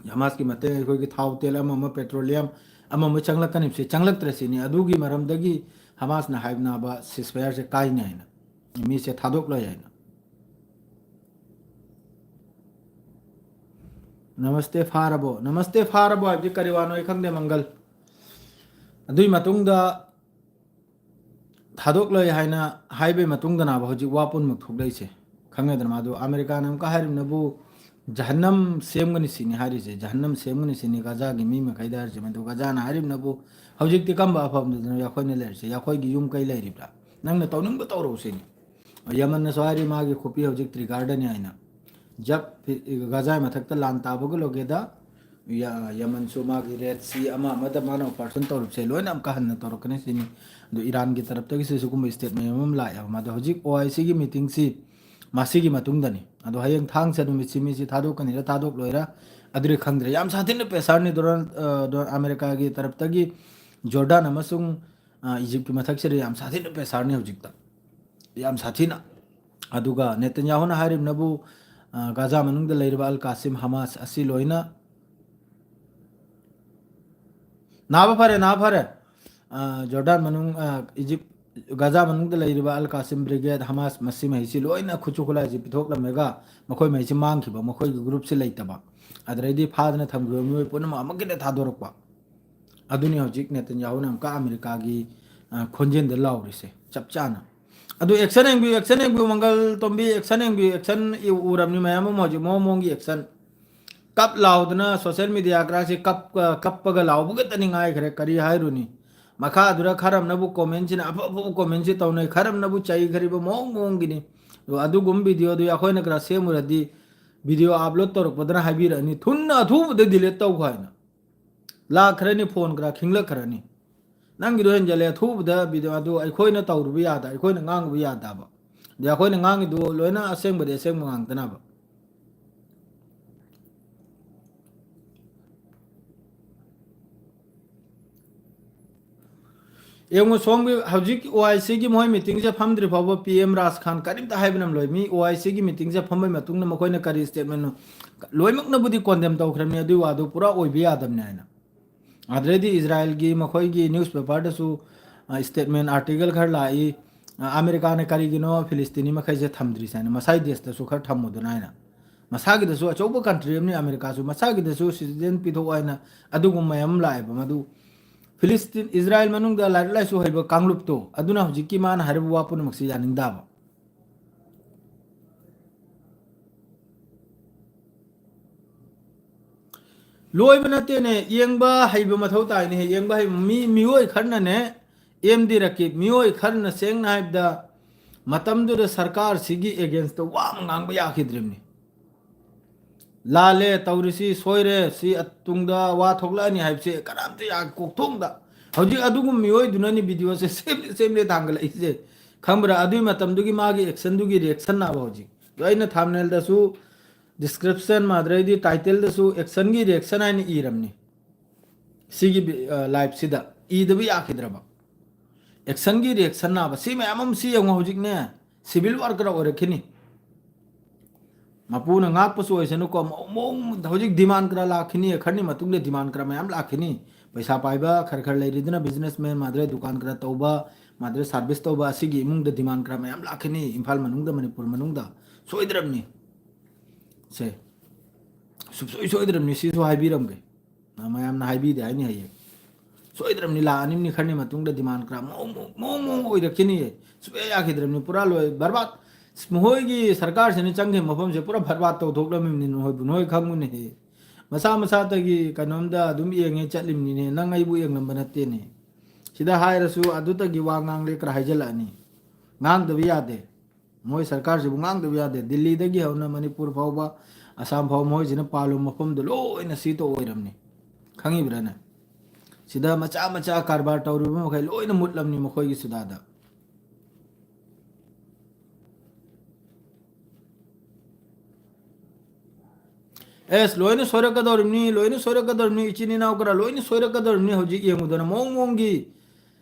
ꯍꯃꯥꯁꯀꯤ ꯃꯇꯦꯡ, ꯑꯩꯈꯣꯏꯒꯤ ꯊꯥꯎ ꯇꯦꯜ ꯑꯃ ꯑꯃ, ꯄꯦꯇ꯭ꯔꯣꯂꯤꯌꯝ ꯑꯃ ꯑꯃ ꯆꯪꯂꯛꯀꯅꯤ, ꯁꯤ ꯆꯪꯂꯛꯇ꯭ꯔꯦ ꯁꯤꯅꯤ꯫ ꯑꯗꯨꯒꯤ ꯃꯔꯝꯗꯒꯤ ꯍꯃꯥꯁꯅ ꯍꯥꯏꯕꯅꯕ ceasefire ꯁꯦ ꯀꯥꯏꯅꯤ ꯍꯥꯏꯅ, ꯃꯤꯁꯦ ꯊꯥꯗꯣꯛꯂꯣꯏ ꯍꯥꯏꯅ꯫ ꯅꯃꯁꯇꯦ ꯐꯥꯔꯕꯣ? ꯅꯃꯁꯇꯦ ꯐꯥꯔꯕꯣ ꯍꯥꯏꯕꯗꯤ ꯀꯔꯤ ꯋꯥꯅꯣ ꯑꯩ ꯈꯪꯗꯦ, ꯃꯪꯒꯜ꯫ ꯑꯗꯨꯒꯤ ꯃꯇꯨꯡꯗ ꯊꯥꯗꯣꯛꯂꯣꯏ ꯍꯥꯏꯅ ꯍꯥꯏꯕꯒꯤ ꯃꯇꯨꯡꯗꯅꯕ ꯍꯧꯖꯤꯛ ꯋꯥ ꯄꯨꯝꯅꯃꯛ ꯊꯣꯛꯂꯛꯏꯁꯦ꯫ ꯈꯪꯉꯦꯗꯅ, ꯃꯥꯗꯣ ꯑꯃꯦꯔꯤꯀꯥꯅ ꯑꯃꯨꯛꯀ ꯍꯥꯏꯔꯤꯕꯅꯕꯨ ꯖꯍꯟꯅꯝ ꯁꯦꯝꯒꯅꯤ ꯁꯤꯅꯤ ꯍꯥꯏꯔꯤꯁꯦ, ꯖꯍꯟꯅꯝ ꯁꯦꯝꯒꯅꯤ ꯁꯤꯅꯤ ꯒꯥꯖꯥꯒꯤ ꯃꯤ ꯃꯈꯩꯗ ꯍꯥꯏꯔꯤꯁꯦ꯫ ꯃꯗꯨ ꯒꯥꯖꯥꯅ ꯍꯥꯏꯔꯤꯕꯅꯕꯨ ꯍꯧꯖꯤꯛꯇꯤ ꯀꯝꯕ ꯑꯐꯕꯗꯅꯣ ꯑꯩꯈꯣꯏꯅ ꯂꯩꯔꯤꯁꯦ? ꯑꯩꯈꯣꯏꯒꯤ ꯌꯨꯝ ꯀꯩ ꯂꯩꯔꯤꯕ꯭ꯔꯥ? ꯅꯪꯅ ꯇꯧꯅꯤꯡꯕ ꯇꯧꯔꯛꯎ ꯁꯤꯅꯤ꯫ ꯌꯃꯟꯅꯁꯨ ꯍꯥꯏꯔꯤ ꯃꯥꯒꯤ ꯈꯨꯄꯤ ꯍꯧꯖꯤꯛ ꯇ꯭ꯔꯤꯒꯥꯔꯗꯅꯤ ꯍꯥꯏꯅ꯫ ꯖꯕ ꯒꯥꯖꯥ ꯃꯊꯛꯇ ꯂꯥꯟ ꯇꯥꯕꯒ ꯂꯣꯏꯒꯦꯗ ꯌ-, ꯌꯃꯟꯁꯨ ꯃꯥꯒꯤ ꯔꯦꯗ ꯁꯤ ꯑꯃ ꯑꯃꯗ ꯃꯥꯅ ꯑꯣꯄꯔꯦꯁꯟ ꯇꯧꯔꯤꯕꯁꯦ ꯂꯣꯏꯅ ꯑꯃꯨꯛꯀ ꯍꯟꯅ ꯇꯧꯔꯛꯀꯅꯤ ꯁꯤꯅꯤ꯫ ꯑꯗꯣ ꯏꯔꯥꯟꯒꯤ ꯇꯔꯞꯇꯒꯤꯁꯨ ꯁꯤꯒꯨꯝꯕ ꯁ꯭ꯇꯦꯠꯃꯦꯟ ꯑꯃ ꯂꯥꯛꯑꯦꯕ꯫ ꯃꯗꯣ ꯍꯧꯖꯤꯛ ꯑꯣ ꯑꯥꯏ ꯁꯤꯒꯤ ꯃꯤꯇꯤꯡꯁꯤ ꯃꯁꯤꯒꯤ ꯃꯇꯨꯡꯗꯅꯤ꯫ ꯑꯗꯣ ꯍꯌꯦꯡ ꯊꯥꯡꯖ ꯅꯨꯃꯤꯠꯁꯤ ꯃꯤꯁꯤ ꯊꯥꯗꯣꯛꯀꯅꯤꯔ ꯊꯥꯗꯣꯛꯂꯣꯏꯔ ꯑꯗꯨꯗꯤ ꯈꯪꯗ꯭ꯔꯦ꯫ ꯌꯥꯝ ꯁꯥꯊꯤꯅ ꯄ꯭ꯔꯦꯁꯔꯅꯤ ꯗꯣꯅꯥꯜ, ꯑ, ꯗꯣ-, ꯑꯃꯦꯔꯤꯀꯥꯒꯤ ꯇꯔꯞꯇꯒꯤ ꯖꯣꯔꯗꯥꯟ ꯑꯃꯁꯨꯡ, ꯑ, ꯏꯖꯤꯞꯀꯤ ꯃꯊꯛꯁꯤꯗ ꯌꯥꯝ ꯁꯥꯊꯤꯅ ꯄ꯭ꯔꯦꯁꯔꯅꯤ ꯍꯧꯖꯤꯛꯇ, ꯌꯥꯝ ꯁꯥꯊꯤꯅ꯫ ꯑꯗꯨꯒ ꯅꯦꯇꯟꯌꯥꯍꯨꯅ ꯍꯥꯏꯔꯤꯕꯅꯕꯨ, ꯑ, ꯒꯥꯖꯥ ꯃꯅꯨꯡꯗ ꯂꯩꯔꯤꯕ ꯑꯜ ꯀꯥꯁꯤꯝ, ꯍꯃꯥꯁ ꯑꯁꯤ ꯂꯣꯏꯅ ꯅꯥꯕ ꯐꯔꯦ, ꯅꯥꯕ ꯐꯔꯦ꯫ ꯑ, ꯖꯣꯔꯗꯥꯟ ꯃꯅꯨꯡ, ꯑ, ꯏꯖꯤꯞ, ꯒꯥꯖꯥ ꯃꯅꯨꯡꯗ ꯂꯩꯔꯤꯕ ꯑꯜ ꯀꯥꯁꯤꯝ ꯕ꯭ꯔꯤꯒꯦꯗ, ꯍꯃꯥꯁ, ꯃꯁꯤ ꯃꯍꯩꯁꯤ ꯂꯣꯏꯅ ꯈꯨꯠꯁꯨ ꯈꯨꯠꯂꯥꯏꯁꯤ ꯄꯤꯊꯣꯛꯂꯝꯃꯒ ꯃꯈꯣꯏ ꯃꯍꯩꯁꯤ ꯃꯥꯡꯈꯤꯕ, ꯃꯈꯣꯏꯒꯤ ꯒ꯭ꯔꯨꯞꯁꯤ ꯂꯩꯇꯕ, ꯑꯗꯨꯗꯩꯗꯤ ꯐꯥꯗꯅ ꯊꯝꯈꯤꯕ ꯃꯤꯑꯣꯏ ꯄꯨꯝꯅꯃꯛ ꯑꯃꯨꯛꯀ ꯍꯦꯟꯅ ꯊꯥꯗꯣꯔꯛꯄ꯫ ꯑꯗꯨꯅꯤ ꯍꯧꯖꯤꯛ ꯅꯦꯇꯟꯌꯥꯍꯨꯅ ꯑꯃꯨꯛꯀ ꯑꯃꯦꯔꯤꯀꯥꯒꯤ, ꯑ, ꯈꯣꯟꯖꯦꯜꯗ ꯂꯥꯎꯔꯤꯁꯦ ꯆꯞ ꯆꯥꯅ꯫ ꯑꯗꯨ action ꯌꯦꯡꯕꯤꯌꯨ, action ꯌꯦꯡꯕꯤꯌꯨ, ꯃꯪꯒꯜ ꯇꯣꯝꯕꯤ, action ꯌꯦꯡꯕꯤꯌꯨ, action ꯎꯔꯕꯅꯤ ꯃꯌꯥꯝ ꯑꯃ ꯍꯧꯖꯤꯛ ꯃꯑꯣꯡ ꯃꯑꯣꯡꯒꯤ action꯫ ꯀꯞ ꯂꯥꯎꯗꯅ social media ꯒ꯭ꯔꯥꯁꯤ ꯀꯞ-, ꯀꯞꯄꯒ ꯂꯥꯎꯕ ꯈꯛꯇꯅꯤ ꯉꯥꯏꯈ꯭ꯔꯦ꯫ ꯀꯔꯤ ꯍꯥꯏꯔꯨꯅꯤ? ꯃꯈꯥꯗꯨꯗ ꯈꯔ ꯑꯃꯅꯕꯨ comment ꯁꯤꯅ ꯑꯐ ꯑꯐꯕ comment ꯁꯤ ꯇꯧꯅꯩ, ꯈꯔ ꯑꯃꯅꯕꯨ ꯆꯩꯈ꯭ꯔꯤꯕ ꯃꯑꯣꯡ ꯃꯑꯣꯡꯒꯤꯅꯤ꯫ ꯑꯗꯣ ꯑꯗꯨꯒꯨꯝꯕ video ꯗꯨ ꯑꯩꯈꯣꯏꯅ ꯈꯔ ꯁꯦꯝꯃꯨꯔꯗꯤ video upload ꯇꯧꯔꯛꯄꯗꯅ ꯍꯥꯏꯕꯤꯔꯛꯑꯅꯤ, "ꯊꯨꯅ ꯑꯊꯨꯕꯗ delete ꯇꯧꯈꯣ" ꯍꯥꯏꯅ꯫ ꯂꯥꯛꯈ꯭ꯔꯅꯤ, phone ꯈꯔ ꯈꯤꯡꯂꯛꯈ꯭ꯔꯅꯤ꯫ ꯅꯪꯒꯤꯗꯣ ꯍꯦꯟꯖꯜꯂꯦ, ꯑꯊꯨꯕꯗ video ꯑꯗꯨ ꯑꯩꯈꯣꯏꯅ ꯇꯧꯔꯨꯕ ꯌꯥꯗ, ꯑꯩꯈꯣꯏꯅ ꯉꯥꯡꯉꯨꯕ ꯌꯥꯗꯕ꯫ ꯑꯗꯩ ꯑꯩꯈꯣꯏꯅ ꯉꯥꯡꯉꯤꯗꯣ ꯂꯣꯏꯅ ꯑꯁꯦꯡꯕꯗꯤ ꯑꯁꯦꯡꯕ ꯉꯥꯛꯇꯅꯕ꯫ ꯌꯦꯡꯉꯨ, ꯁꯣꯝꯒꯤ ꯍꯧꯖꯤꯛ OIC ꯒꯤ ꯃꯣꯏ meeting ꯁꯦ ꯐꯝꯗ꯭ꯔꯤ ꯐꯥꯎꯕ PM ꯔꯥꯖ ꯈꯥꯟ ꯀꯔꯤꯝꯇ ꯍꯥꯏꯕ ꯉꯝꯂꯣꯏ꯫ ꯃꯤ OIC ꯒꯤ meeting ꯁꯦ ꯐꯝꯕꯩ ꯃꯇꯨꯡꯗ ꯃꯈꯣꯏꯅ ꯀꯔꯤ statement ꯅꯣ, ꯂꯣꯏꯅꯃꯛꯅꯕꯨꯗꯤ condemn ꯇꯧꯈ꯭ꯔꯕꯅꯤ, ꯑꯗꯨꯒꯤ ꯋꯥꯗꯨ ꯄꯨꯔꯥ ꯑꯣꯏꯕ ꯌꯥꯗꯕꯅꯤ ꯍꯥꯏꯅ꯫ ꯑꯗꯨꯗꯩꯗꯤ ꯏꯖꯔꯥꯏꯜꯒꯤ ꯃꯈꯣꯏꯒꯤ newspaper ꯗꯁꯨ, ꯑ, statement article ꯈꯔ ꯂꯥꯛꯏ, ꯑ, ꯑꯃꯦꯔꯤꯀꯥꯅ ꯀꯔꯤꯒꯤꯅꯣ ꯐꯤꯂꯤꯁꯇꯤꯅꯤ ꯃꯈꯩꯁꯦ ꯊꯝꯗ꯭ꯔꯤꯁꯦ ꯍꯥꯏꯅ, ꯃꯁꯥꯏ ꯗꯦꯁꯇꯁꯨ ꯈꯔ ꯊꯝꯃꯨꯗꯅ ꯍꯥꯏꯅ꯫ ꯃꯁꯥꯒꯤꯗꯁꯨ ꯑꯆꯧꯕ country ꯑꯃꯅꯤ ꯑꯃꯦꯔꯤꯀꯥꯁꯨ, ꯃꯁꯥꯒꯤꯗꯁꯨ citizen ꯄꯤꯊꯣꯛꯑꯣ ꯍꯥꯏꯅ ꯑꯗꯨꯒꯨꯝꯕ ꯃꯌꯥꯝ ꯑꯃ ꯂꯥꯛꯑꯦꯕ꯫ ꯃꯗꯨ ꯐꯤꯂꯤꯁꯇꯤꯟ, ꯏꯖꯔꯥꯏꯜ ꯃꯅꯨꯡꯗ ꯂꯥꯏꯔꯤꯛ ꯂꯥꯏꯁꯨ ꯍꯩꯕ ꯀꯥꯡꯂꯨꯞꯇꯣ, ꯑꯗꯨꯅ ꯍꯧꯖꯤꯛꯀꯤ ꯃꯥꯅ ꯍꯥꯏꯔꯤꯕ ꯋꯥ ꯄꯨꯝꯅꯃꯛꯁꯤ ꯌꯥꯅꯤꯡꯗꯕ꯫ ꯂꯣꯏꯕ ꯅꯠꯇꯦꯅꯦ, ꯌꯦꯡꯕ ꯍꯩꯕ ꯃꯊꯧ ꯇꯥꯏꯅꯦ꯫ ꯌꯦꯡꯕ ꯍꯩꯕ ꯃꯤ, ꯃꯤꯑꯣꯏ ꯈꯔꯅꯅꯦ, ꯑꯦꯝ ꯗꯤ ꯔꯀꯤꯕ, ꯃꯤꯑꯣꯏ ꯈꯔꯅ ꯁꯦꯡꯅ ꯍꯥꯏꯕꯗ ꯃꯇꯝꯗꯨꯗ ꯁꯔꯀꯥꯔꯁꯤꯒꯤ against ꯇ ꯋꯥ ꯑꯃ ꯉꯥꯡꯕ ꯌꯥꯈꯤꯗ꯭ꯔꯤꯕꯅꯤ꯫ ꯂꯥꯜꯂꯦ ꯇꯧꯔꯤꯁꯤ, ꯁꯣꯏꯔꯦ, ꯁꯤ ꯇꯨꯡꯗ ꯋꯥ ꯊꯣꯛꯂꯛꯑꯅꯤ ꯍꯥꯏꯕꯁꯦ ꯀꯅꯥꯝꯇ ꯌꯥ-, ꯀꯣꯛꯊꯣꯡꯗ꯫ ꯍꯧꯖꯤꯛ ꯑꯗꯨꯒꯨꯝꯕ ꯃꯤꯑꯣꯏꯗꯨꯅꯅꯤ video ꯁꯦ ꯁꯦꯝꯂꯦ ꯁꯦꯝꯂꯦ ꯊꯥꯡꯒꯠꯂꯛꯏꯁꯦ, ꯈꯪꯕ꯭ꯔꯥ? ꯑꯗꯨꯒꯤ ꯃꯇꯝꯗꯨꯒꯤ ꯃꯥꯒꯤ action ꯗꯨꯒꯤ reaction ꯅꯥꯕ ꯍꯧꯖꯤꯛ꯫ ꯑꯗꯣ ꯑꯩꯅ thumbnail ꯗꯁꯨ, description, ꯃꯥꯗ꯭ꯔꯩꯗꯤ title ꯗꯁꯨ action ꯒꯤ reaction ꯍꯥꯏꯅ ꯏꯔꯝꯅꯤ꯫ ꯁꯤꯒꯤ ꯕꯤ-, ꯑ, live ꯁꯤꯗ ꯏꯗꯕ ꯌꯥꯈꯤꯗ꯭ꯔꯕ? Action ꯒꯤ reaction ꯅꯥꯕ꯫ ꯁꯤ ꯃꯌꯥꯝ ꯑꯃ ꯁꯤ ꯌꯦꯡꯉꯣ ꯍꯧꯖꯤꯛꯅꯦ꯫ ꯁꯤꯚꯤꯜ ꯋꯥꯔ ꯈꯔ ꯑꯣꯏꯔꯛꯈꯤꯅꯤ꯫ ꯃꯄꯨꯅ ꯉꯥꯛꯄꯁꯨ ꯑꯣꯏꯁꯅꯨꯀꯣ, ꯃꯑꯣꯡ ꯃꯑꯣꯡ ꯍꯧꯖꯤꯛ ꯗꯤꯃꯥꯟ ꯈꯔ ꯂꯥꯛꯈꯤꯅꯤ, ꯈꯔꯅꯤ ꯃꯇꯨꯡꯗ ꯗꯤꯃꯥꯟ ꯈꯔ ꯃꯌꯥꯝ ꯂꯥꯛꯈꯤꯅꯤ꯫ ꯄꯩꯁꯥ ꯄꯥꯏꯕ ꯈꯔ ꯈꯔ ꯂꯩꯔꯤꯗꯅ, ꯕꯤꯖꯤꯅꯦꯁꯃꯦꯟ ꯃꯥꯗ꯭ꯔꯦ, ꯗꯨꯀꯥꯟ ꯈꯔ ꯇꯧꯕ ꯃꯥꯗ꯭ꯔꯦ, ꯁꯥꯔꯚꯤꯁ ꯇꯧꯕ, ꯑꯁꯤꯒꯤ ꯏꯃꯨꯡꯗ ꯗꯤꯃꯥꯟ ꯈꯔ ꯃꯌꯥꯝ ꯂꯥꯛꯈꯤꯅꯤ, ꯏꯝꯐꯥꯜ ꯃꯅꯨꯡꯗ, ꯃꯅꯤꯄꯨꯔ ꯃꯅꯨꯡꯗ꯫ ꯁꯣꯏꯗ꯭ꯔꯕꯅꯤ꯫ ꯁꯦ, ꯁꯨꯡꯁꯣꯏ ꯁꯣꯏꯗ꯭ꯔꯕꯅꯤ, ꯁꯤꯁꯨ ꯍꯥꯏꯕꯤꯔꯝꯒꯦ꯫ ꯃꯌꯥꯝꯅ ꯍꯥꯏꯕꯤꯗꯦ ꯍꯥꯏꯅꯤ ꯍꯌꯦꯡ꯫ ꯁꯣꯏꯗ꯭ꯔꯕꯅꯤ, ꯂꯥꯛ ꯑꯅꯤ ꯑꯃꯅꯤ ꯈꯔꯅꯤ ꯃꯇꯨꯡꯗ ꯗꯤꯃꯥꯟ ꯈꯔ ꯃꯑꯣꯡ ꯃꯑꯣꯡ, ꯃꯑꯣꯡ ꯃꯑꯣꯡ ꯑꯣꯏꯔꯛꯈꯤꯅꯤꯌꯦ꯫ ꯁꯨꯡꯌꯥ ꯌꯥꯈꯤꯗ꯭ꯔꯕꯅꯤ, ꯄꯨꯔꯥ ꯂꯣꯏ ꯕꯔꯕꯥꯠ꯫ ꯃꯈꯣꯏꯒꯤ ꯁꯔꯀꯥꯔꯁꯤꯅ ꯆꯪꯈꯤꯕ ꯃꯐꯝꯁꯦ ꯄꯨꯔꯥ ꯕꯔꯕꯥꯠ ꯇꯧꯊꯣꯛꯂꯝꯃꯤꯕꯅꯤ, ꯅꯣꯏꯕꯨ ꯅꯣꯏ ꯈꯪꯉꯨꯅꯦꯍꯦ꯫ ꯃꯁꯥ ꯃꯁꯥꯗꯒꯤ ꯀꯩꯅꯣꯝꯗ ꯑꯗꯨꯝ ꯌꯦꯡꯉꯦ ꯆꯠꯂꯤꯕꯅꯤꯅꯦ, ꯅꯪ ꯑꯩꯕꯨ ꯌꯦꯡꯂꯝꯕ ꯅꯠꯇꯦꯅꯦ꯫ ꯁꯤꯗ ꯍꯥꯏꯔꯁꯨ ꯑꯗꯨꯇꯒꯤ ꯋꯥ ꯉꯥꯡꯂꯦ ꯈꯔ ꯍꯥꯏꯖꯜꯂꯛꯑꯅꯤ꯫ ꯉꯥꯡꯗꯕ ꯌꯥꯗꯦ꯫ ꯃꯣꯏ ꯁꯔꯀꯥꯔꯁꯤꯕꯨ ꯉꯥꯡꯗꯕ ꯌꯥꯗꯦ꯫ ꯗꯤꯜꯂꯤꯗꯒꯤ ꯍꯧꯅ ꯃꯅꯤꯄꯨꯔ ꯐꯥꯎꯕ, ꯑꯁꯥꯝ ꯐꯥꯎꯕ ꯃꯣꯏꯁꯤꯅ ꯄꯥꯜꯂꯨꯕ ꯃꯐꯝꯗꯣ ꯂꯣꯏꯅ ꯁꯤꯇ ꯑꯣꯏꯔꯝꯅꯤ꯫ ꯈꯪꯉꯤꯕ꯭ꯔꯥꯅꯦ? ꯁꯤꯗ ꯃꯆꯥ ꯃꯆꯥ ꯀꯔꯕꯥꯔ ꯇꯧꯔꯤꯕ ꯃꯈꯩ ꯂꯣꯏꯅ ꯃꯨꯠꯂꯝꯅꯤ ꯃꯈꯣꯏꯒꯤ ꯁꯨꯗꯥꯗ꯫ ꯑꯦꯁ, ꯂꯣꯏꯅ ꯁꯣꯏꯔꯛꯀꯗꯧꯔꯤꯕꯅꯤ, ꯂꯣꯏꯅ ꯁꯣꯏꯔꯛꯀꯗꯧꯔꯤꯕꯅꯤ, ꯏꯆꯤꯟ ꯏꯅꯥꯎ ꯈꯔ ꯂꯣꯏꯅ ꯁꯣꯏꯔꯛꯀꯗꯧꯔꯤꯕꯅꯤ꯫ ꯍꯧꯖꯤꯛ ꯌꯦꯡꯉꯨꯗꯅ ꯃꯑꯣꯡ ꯃꯑꯣꯡꯒꯤ,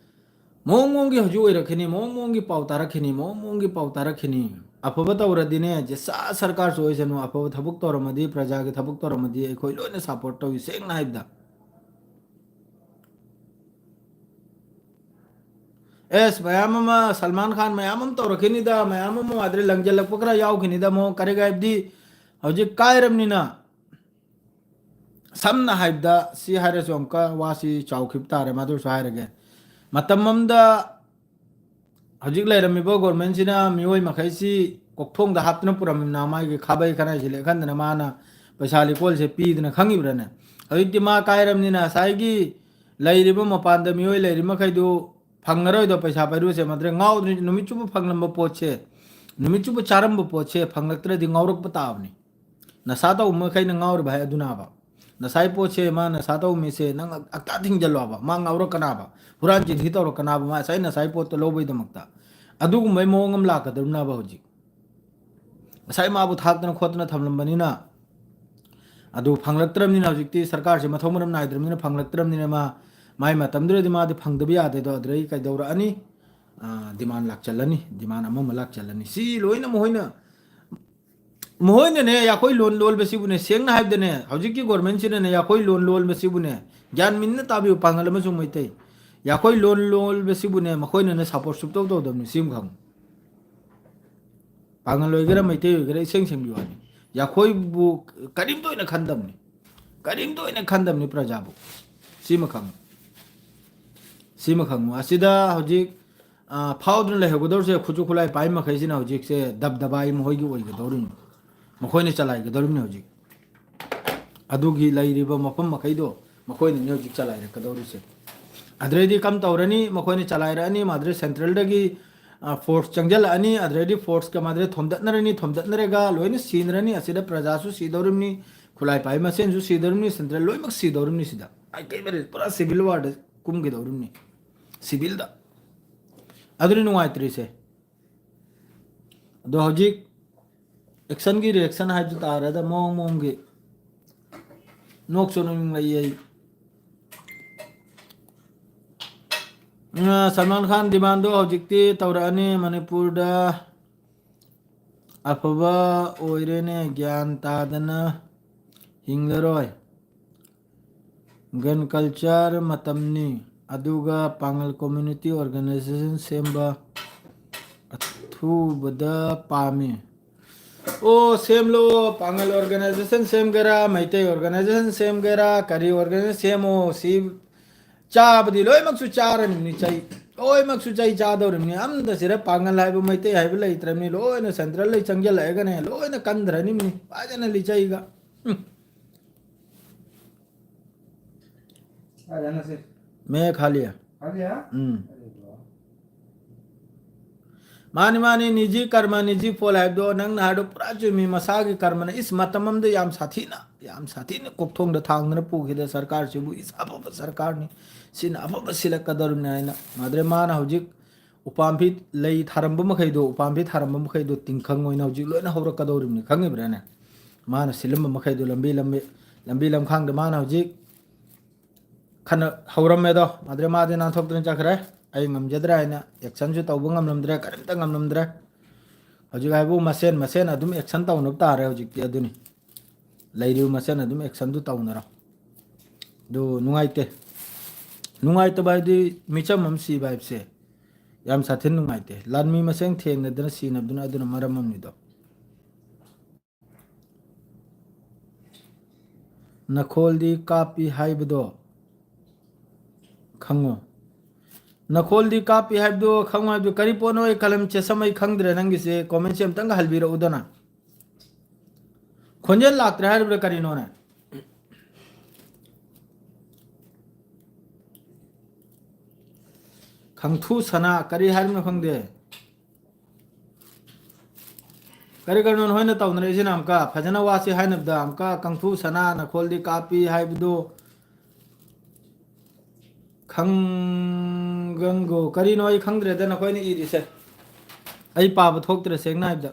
ꯃꯑꯣꯡ ꯃꯑꯣꯡꯒꯤ ꯍꯧꯖꯤꯛ ꯑꯣꯏꯔꯛꯈꯤꯅꯤ, ꯃꯑꯣꯡ ꯃꯑꯣꯡꯒꯤ ꯄꯥꯎ ꯇꯥꯔꯛꯈꯤꯅꯤ, ꯃꯑꯣꯡ ꯃꯑꯣꯡꯒꯤ ꯄꯥꯎ ꯇꯥꯔꯛꯈꯤꯅꯤ꯫ ꯑꯐꯕ ꯇꯧꯔꯗꯤꯅꯦ, ꯖꯦꯁꯥ ꯁꯔꯀꯥꯔꯁꯨ ꯑꯣꯏꯁꯅꯨ, ꯑꯐꯕ ꯊꯕꯛ ꯇꯧꯔꯝꯃꯗꯤ, ꯄ꯭ꯔꯖꯥꯒꯤ ꯊꯕꯛ ꯇꯧꯔꯝꯃꯗꯤ ꯑꯩꯈꯣꯏ ꯂꯣꯏꯅ ꯁꯞꯄꯣꯔꯠ ꯇꯧꯏ, ꯁꯦꯡꯅ ꯍꯥꯏꯕꯗ꯫ ꯑꯦꯁ, ꯃꯌꯥꯝ ꯑꯃ ꯁꯜꯃꯥꯟ ꯈꯥꯟ ꯃꯌꯥꯝ ꯑꯃ ꯇꯧꯔꯛꯈꯤꯅꯤꯗ, ꯃꯌꯥꯝ ꯑꯃ ꯑꯗꯩ ꯂꯪꯖꯜꯂꯛꯄ ꯈꯔ ꯌꯥꯎꯈꯤꯅꯤꯗ, ꯃꯑꯣꯡ ꯀꯔꯤ ꯍꯥꯏꯕꯗꯤ ꯍꯧꯖꯤꯛ ꯀꯥꯏꯔꯕꯅꯤꯅ꯫ ꯁꯝꯅ ꯍꯥꯏꯕꯗ ꯁꯤ ꯍꯥꯏꯔꯁꯨ ꯑꯃꯨꯛꯀ ꯋꯥꯁꯤ ꯆꯥꯎꯈꯤꯕ ꯇꯥꯔꯦ, ꯃꯗꯨꯁꯨ ꯍꯥꯏꯔꯒꯦ꯫ ꯃꯇꯝ ꯑꯃꯗ ꯍꯧꯖꯤꯛ ꯂꯩꯔꯝꯃꯤꯕ ꯒꯣꯔꯃꯦꯟꯁꯤꯅ ꯃꯤꯑꯣꯏ ꯃꯈꯩꯁꯤ ꯀꯣꯛꯊꯣꯡꯗ ꯍꯥꯞꯇꯨꯅ ꯄꯨꯔꯝꯃꯤꯅ ꯃꯥꯒꯤ ꯈꯥꯕꯩ ꯈꯔ ꯁꯤꯜꯂꯦ ꯈꯟꯗꯅ ꯃꯥꯅ ꯄꯩꯁꯥ ꯂꯤꯀꯣꯜꯁꯦ ꯄꯤꯗꯅ ꯈꯪꯉꯤꯕ꯭ꯔꯥꯅꯦ? ꯍꯧꯖꯤꯛꯇꯤ ꯃꯥ ꯀꯥꯏꯔꯕꯅꯤꯅ ꯉꯁꯥꯏꯒꯤ ꯂꯩꯔꯤꯕ ꯃꯄꯥꯟꯗ ꯃꯤꯑꯣꯏ ꯂꯩꯔꯤ ꯃꯈꯩꯗꯨ ꯐꯪꯉꯔꯣꯏꯗꯣ, ꯄꯩꯁꯥ ꯄꯥꯏꯔꯨꯁꯦ ꯃꯗ꯭ꯔꯦ ꯉꯥꯎꯗ꯭ꯔꯤ꯫ ꯅꯨꯃꯤꯠ ꯆꯨꯞꯄ ꯐꯪꯂꯝꯕ ꯄꯣꯠꯁꯦ, ꯅꯨꯃꯤꯠ ꯆꯨꯞꯄ ꯆꯥꯔꯝꯕ ꯄꯣꯠꯁꯦ ꯐꯪꯂꯛꯇ꯭ꯔꯗꯤ ꯉꯥꯎꯔꯛꯄ ꯇꯥꯕꯅꯤ꯫ ꯅꯁꯥ ꯇꯧꯕ ꯃꯈꯩꯅ ꯉꯥꯎꯔꯤꯕ ꯍꯥꯏ ꯑꯗꯨꯅꯕ꯫ ꯅꯁꯥꯏ ꯄꯣꯠꯁꯦ ꯃꯥ ꯅꯁꯥ ꯇꯧꯕ ꯃꯤꯁꯦ ꯅꯪ ꯑꯛꯇꯥ ꯊꯤꯡꯖꯜꯂꯣꯕ, ꯃꯥ ꯉꯥꯎꯔꯛꯀꯅꯥꯕ, ꯍꯨꯔꯥꯟ ꯆꯤꯟꯊꯤ ꯇꯧꯔꯛꯀꯅꯥꯕ, ꯃꯥ ꯉꯁꯥꯏ ꯅꯁꯥꯏ ꯄꯣꯠꯇꯣ ꯂꯧꯕꯩꯗꯃꯛꯇ꯫ ꯑꯗꯨꯒꯨꯝꯕꯩ ꯃꯑꯣꯡ ꯑꯃ ꯂꯥꯛꯀꯗꯧꯔꯤꯅꯕ ꯍꯧꯖꯤꯛ꯫ ꯉꯁꯥꯏ ꯃꯥꯕꯨ ꯊꯥꯛꯇꯅ ꯈꯣꯠꯇꯅ ꯊꯝꯂꯝꯕꯅꯤꯅ ꯑꯗꯨ ꯐꯪꯂꯛꯇ꯭ꯔꯕꯅꯤꯅ ꯍꯧꯖꯤꯛꯇꯤ ꯁꯔꯀꯥꯔꯁꯦ ꯃꯊꯧ ꯃꯔꯝ ꯅꯥꯏꯗ꯭ꯔꯕꯅꯤꯅ ꯐꯪꯂꯛꯇ꯭ꯔꯕꯅꯤꯅ ꯃꯥ, ꯃꯥꯏ ꯃꯇꯝꯗꯨꯗꯗꯤ ꯃꯥꯗꯤ ꯐꯪꯗꯕ ꯌꯥꯗꯦꯗꯣ, ꯑꯗꯨꯗꯒꯤ ꯀꯩꯗꯧꯔꯛꯑꯅꯤ? ꯗꯤꯃꯥꯟ ꯂꯥꯛꯆꯜꯂꯅꯤ, ꯗꯤꯃꯥꯟ ꯑꯃ ꯑꯃ ꯂꯥꯛꯆꯜꯂꯅꯤ꯫ ꯁꯤ ꯂꯣꯏꯅ ꯃꯈꯣꯏꯅ, ꯃꯈꯣꯏꯅꯅꯦ ꯌꯥꯈꯣꯏ ꯂꯣꯟ ꯂꯣꯟꯕꯁꯤꯕꯨꯅꯦ, ꯁꯦꯡꯅ ꯍꯥꯏꯕꯗꯅꯦ, ꯍꯧꯖꯤꯛꯀꯤ ꯒꯣꯔꯃꯦꯟꯁꯤꯅꯅꯦ ꯌꯥꯈꯣꯏ ꯂꯣꯟ ꯂꯣꯟꯕꯁꯤꯕꯨꯅꯦ, ꯒ꯭ꯌꯥꯟ ꯃꯤꯟꯅ ꯇꯥꯕꯤꯌꯨ, ꯄꯥꯡꯒꯜ ꯑꯃꯁꯨꯡ ꯃꯩꯇꯩ, ꯌꯥꯈꯣꯏ ꯂꯣꯟ ꯂꯣꯟꯕꯁꯤꯕꯨꯅꯦ ꯃꯈꯣꯏꯅꯅꯦ ꯁꯞꯄꯣꯔꯠ ꯁꯨꯞꯇꯧ ꯇꯧꯗꯕꯅꯤ꯫ ꯁꯤ ꯑꯃ ꯈꯪꯉꯨ꯫ ꯄꯥꯡꯒꯜ ꯑꯣꯏꯒꯦꯔꯥ ꯃꯩꯇꯩ ꯑꯣꯏꯒꯦꯔꯥ ꯏꯁꯦꯡ ꯁꯦꯡꯕꯤꯌꯨ ꯍꯥꯏꯅꯤ꯫ ꯌꯥꯈꯣꯏꯕꯨ ꯀꯔꯤꯝꯇ ꯑꯣꯏꯅ ꯈꯟꯗꯕꯅꯤ, ꯀꯔꯤꯝꯇ ꯑꯣꯏꯅ ꯈꯟꯗꯕꯅꯤ ꯄ꯭ꯔꯖꯥꯕꯨ꯫ ꯁꯤꯃ ꯈꯪꯉꯨ, ꯁꯤꯃ ꯈꯪꯉꯨ꯫ ꯑꯁꯤꯗ ꯍꯧꯖꯤꯛ ꯐꯥꯎꯗꯨꯅ ꯂꯩꯍꯧꯒꯗꯧꯔꯤꯁꯦ ꯈꯨꯠꯁꯨ ꯈꯨꯠꯂꯥꯏ ꯄꯥꯏ ꯃꯈꯩꯁꯤꯅ ꯍꯧꯖꯤꯛꯁꯦ ꯗꯕꯗꯕꯥ ꯃꯈꯣꯏꯒꯤ ꯑꯣꯏꯒꯗꯧꯔꯤꯕꯅꯤ, ꯃꯈꯣꯏꯅ ꯆꯂꯥꯏꯒꯗꯧꯔꯤꯕꯅꯤ꯫ ꯍꯧꯖꯤꯛ ꯑꯗꯨꯒꯤ ꯂꯩꯔꯤꯕ ꯃꯐꯝ ꯃꯈꯩꯗꯣ ꯃꯈꯣꯏꯅꯅꯤ ꯍꯧꯖꯤꯛ ꯆꯂꯥꯏꯔꯛꯀꯗꯧꯔꯤꯁꯦ꯫ ꯑꯗꯨꯗꯩꯗꯤ ꯀꯝ ꯇꯧꯔꯅꯤ? ꯃꯈꯣꯏꯅ ꯆꯂꯥꯏꯔꯛꯑꯅꯤ, ꯃꯥꯗ꯭ꯔꯦ ꯁꯦꯟꯇ꯭ꯔꯦꯜꯗꯒꯤ ꯐꯣꯔꯁ ꯆꯪꯁꯤꯜꯂꯛꯑꯅꯤ, ꯑꯗꯨꯗꯩꯗꯤ ꯐꯣꯔꯁꯀ ꯃꯥꯗ꯭ꯔꯦ ꯊꯣꯝꯗꯠꯅꯔꯅꯤ, ꯊꯣꯝꯗꯠꯅꯔꯒ ꯂꯣꯏꯅ ꯁꯤꯅꯔꯅꯤ꯫ ꯑꯁꯤꯗ ꯄ꯭ꯔꯖꯥꯁꯨ ꯁꯤꯗꯧꯔꯤꯕꯅꯤ, ꯈꯨꯠꯂꯥꯏ ꯄꯥꯏ ꯃꯁꯦꯟꯁꯨ ꯁꯤꯗꯧꯔꯤꯕꯅꯤ, ꯁꯦꯟꯇ꯭ꯔꯦꯜ ꯂꯣꯏꯅꯃꯛ ꯁꯤꯗꯧꯔꯤꯕꯅꯤ꯫ ꯁꯤꯗ ꯑꯩ ꯀꯩ ꯃꯔꯤ ꯄꯨꯔꯥ ꯁꯤꯚꯤꯜ ꯋꯥꯔꯗ ꯀꯨꯝꯒꯗꯧꯔꯤꯕꯅꯤ, ꯁꯤꯚꯤꯜꯗ꯫ ꯑꯗꯨꯅꯤ ꯅꯨꯡꯉꯥꯏꯇ꯭ꯔꯤꯁꯦ꯫ ꯑꯗꯣ ꯍꯧꯖꯤꯛ ꯑꯦꯛꯁꯟꯒꯤ ꯔꯤꯌꯦꯛꯁꯟ ꯍꯥꯏꯕꯗꯨ ꯇꯥꯔꯦꯗ, ꯃꯑꯣꯡ ꯃꯑꯣꯡꯒꯤ꯫ ꯅꯣꯛꯁꯨ ꯅꯣꯛꯅꯤꯡꯂꯛꯏ ꯑꯩ꯫ ꯁꯜꯃꯥꯟ ꯈꯥꯟ ꯗꯤꯃꯥꯟꯗꯣ ꯍꯧꯖꯤꯛꯇꯤ ꯇꯧꯔꯛꯑꯅꯤ ꯃꯅꯤꯄꯨꯔꯗ꯫ ꯑꯐꯕ ꯑꯣꯏꯔꯦꯅꯦ, ꯒ꯭ꯌꯥꯟ ꯇꯥꯗꯅ ꯍꯤꯡꯂꯔꯣꯏ꯫ ꯒꯟ ꯀꯜꯆꯔ ꯃꯇꯝꯅꯤ, ꯑꯗꯨꯒ ꯄꯥꯡꯒꯜ ꯀꯝꯃ꯭ꯌꯨꯅꯤꯇꯤ ꯑꯣꯔꯒꯅꯥꯏꯖꯦꯁꯟ ꯁꯦꯝꯕ ꯑꯊꯨꯕꯗ ꯄꯥꯝꯃꯤ꯫ ꯑꯣ, ꯁꯦꯝꯂꯣ꯫ ꯄꯥꯡꯒꯜ ꯑꯣꯔꯒꯅꯥꯏꯖꯦꯁꯟ ꯁꯦꯝꯒꯦꯔꯥ, ꯃꯩꯇꯩ ꯑꯣꯔꯒꯅꯥꯏꯖꯦꯁꯟ ꯁꯦꯝꯒꯦꯔꯥ, ꯀꯔꯤ ꯑꯣꯔꯒꯅꯥꯏꯖꯦꯁꯟ ꯁꯦꯝꯃꯣ꯫ ꯁꯤ ꯆꯥꯕꯗꯤ ꯂꯣꯏꯅꯃꯛꯁꯨ ꯆꯥꯔꯅꯤꯕꯅꯤ, ꯆꯩ꯫ ꯂꯣꯏꯅꯃꯛꯁꯨ ꯆꯩ ꯆꯥꯗꯧꯔꯤꯕꯅꯤ꯫ ꯑꯝꯇ ꯁꯤꯗ ꯄꯥꯡꯒꯜ ꯍꯥꯏꯕ ꯃꯩꯇꯩ ꯍꯥꯏꯕ ꯂꯩꯇ꯭ꯔꯕꯅꯤ꯫ ꯂꯣꯏꯅ ꯁꯦꯟꯇ꯭ꯔꯦꯜꯗꯩ ꯆꯪꯁꯤꯜꯂꯛꯑꯒꯅꯦ ꯂꯣꯏꯅ ꯀꯟꯊꯔꯅꯤꯕꯅꯤ ꯐꯖꯅ ꯂꯤꯆꯩꯒ꯫ ꯎꯝ꯫ ꯃꯦ ꯈꯥꯂꯤꯌꯥ꯫ ꯎꯝ꯫ ꯃꯥꯅꯤ, ꯃꯥꯅꯤ, ꯅꯤꯖꯤ ꯀꯔꯃ, ꯅꯤꯖꯤ ꯐꯣꯜ ꯍꯥꯏꯕꯗꯣ ꯅꯪꯅ ꯍꯥꯏꯗꯣ ꯄꯨꯔꯥ ꯆꯨꯝꯃꯤ꯫ ꯃꯁꯥꯒꯤ ꯀꯔꯃꯅ, ꯏꯁ, ꯃꯇꯝ ꯑꯃꯗ ꯌꯥꯝ ꯁꯥꯊꯤꯅ, ꯌꯥꯝ ꯁꯥꯊꯤꯅ ꯀꯣꯛꯊꯣꯡꯗ ꯊꯥꯡꯗꯅ ꯄꯨꯈꯤꯗ ꯁꯔꯀꯥꯔꯁꯤꯕꯨ, ꯏꯁ, ꯑꯐꯕ ꯁꯔꯀꯥꯔꯅꯤ, ꯁꯤꯅ ꯑꯐꯕ ꯁꯤꯜꯂꯛꯀꯗꯧꯔꯤꯕꯅꯤ ꯍꯥꯏꯅ꯫ ꯃꯥꯗ꯭ꯔꯦ ꯃꯥꯅ ꯍꯧꯖꯤꯛ ꯎꯄꯥꯝꯕꯤ ꯂꯩ ꯊꯥꯔꯝꯕ ꯃꯈꯩꯗꯣ, ꯎꯄꯥꯝꯕꯤ ꯊꯥꯔꯝꯕ ꯃꯈꯩꯗꯣ ꯇꯤꯡꯈꯪ ꯑꯣꯏꯅ ꯍꯧꯖꯤꯛ ꯂꯣꯏꯅ ꯍꯧꯔꯛꯀꯗꯧꯔꯤꯕꯅꯤ, ꯈꯪꯉꯤꯕ꯭ꯔꯥꯅꯦ? ꯃꯥꯅ ꯁꯤꯜꯂꯝꯕ ꯃꯈꯩꯗꯣ ꯂꯝꯕꯤ, ꯂꯝꯕꯤ, ꯂꯝꯕꯤ ꯂꯝꯈꯥꯡꯗ ꯃꯥꯅ ꯍꯧꯖꯤꯛ ꯈꯟꯅ ꯍꯧꯔꯝꯃꯦꯗꯣ, ꯃꯥꯗ꯭ꯔꯦ ꯃꯥꯗꯤ ꯅꯥꯟꯊꯣꯛꯇꯅ ꯆꯠꯈ꯭ꯔꯦ꯫ ꯑꯩ ꯉꯝꯖꯗ꯭ꯔꯥ ꯍꯥꯏꯅ actionꯁꯨ ꯇꯧꯕ ꯉꯝꯂꯝꯗ꯭ꯔꯦ, ꯀꯔꯤꯝꯇ ꯉꯝꯂꯝꯗ꯭ꯔꯦ꯫ ꯍꯧꯖꯤꯛ ꯍꯥꯏꯕꯨ ꯃꯁꯦꯟ ꯃꯁꯦꯟ ꯑꯗꯨꯝ action ꯇꯧꯅꯕ ꯇꯥꯔꯦ ꯍꯧꯖꯤꯛꯇꯤ꯫ ꯑꯗꯨꯅꯤ, ꯂꯩꯔꯤꯕ ꯃꯁꯦꯟ ꯑꯗꯨꯝ actionꯗꯨ ꯇꯧꯅꯔꯣ꯫ ꯑꯗꯨ ꯅꯨꯡꯉꯥꯏꯇꯦ꯫ ꯅꯨꯡꯉꯥꯏꯇꯕ ꯍꯥꯏꯗꯤ ꯃꯤꯆꯝ ꯑꯃ ꯁꯤꯕ ꯍꯥꯏꯕꯁꯦ ꯌꯥꯝ ꯁꯥꯊꯤꯅ ꯅꯨꯡꯉꯥꯏꯇꯦ꯫ ꯂꯥꯟꯃꯤ ꯃꯁꯦꯟ ꯊꯦꯡꯅꯗꯅ ꯁꯤꯅꯕꯗꯨꯅ ꯑꯗꯨꯅ ꯃꯔꯝ ꯑꯃꯅꯤꯗꯣ꯫ ꯅꯈꯣꯜꯗꯤ ꯀꯥꯞꯄꯤ ꯍꯥꯏꯕꯗꯣ ꯈꯪꯉꯣ꯫ ꯅꯈꯣꯜꯗꯤ ꯀꯥꯞꯄꯤ ꯍꯥꯏꯕꯗꯣ ꯈꯪꯉꯣ ꯍꯥꯏꯕꯗꯨ ꯀꯔꯤ ꯄꯣꯠꯅꯣ? ꯑꯩ ꯀꯂꯝ ꯆꯦꯁꯝ ꯑꯩ ꯈꯪꯗ꯭ꯔꯦ꯫ ꯅꯪꯒꯤꯁꯦ commentꯁꯦ ꯑꯝꯇꯪꯒ ꯍꯜꯕꯤꯔꯛꯎꯗꯅ꯫ ꯈꯣꯟꯖꯦꯜ ꯂꯥꯛꯇ꯭ꯔꯦ ꯍꯥꯏꯔꯤꯕ꯭ꯔꯥ ꯀꯔꯤꯅꯣꯅꯦ? ꯈꯪꯊꯨ ꯁꯅꯥ ꯀꯔꯤ ꯍꯥꯏꯔꯤꯅꯣ ꯈꯪꯗꯦ꯫ ꯀꯔꯤ ꯀꯔꯤꯅꯣ ꯅꯈꯣꯏꯅ ꯇꯧꯅꯔꯛꯏꯁꯤꯅ? ꯑꯃꯨꯛꯀ ꯐꯖꯅ ꯋꯥꯁꯤ ꯍꯥꯏꯅꯕꯗ ꯑꯃꯨꯛꯀ ꯀꯪꯊꯨ ꯁꯅꯥ ꯅꯈꯣꯜꯗꯤ ꯀꯥꯞꯄꯤ ꯍꯥꯏꯕꯗꯨ ꯈꯪꯒꯪꯒꯣ ꯀꯔꯤꯅꯣ ꯑꯩ ꯈꯪꯗ꯭ꯔꯦꯗ ꯅꯈꯣꯏꯅ ꯏꯔꯤꯁꯦ꯫ ꯑꯩ ꯄꯥꯕ ꯊꯣꯛꯇ꯭ꯔꯦ ꯁꯦꯡꯅ ꯍꯥꯏꯕꯗ꯫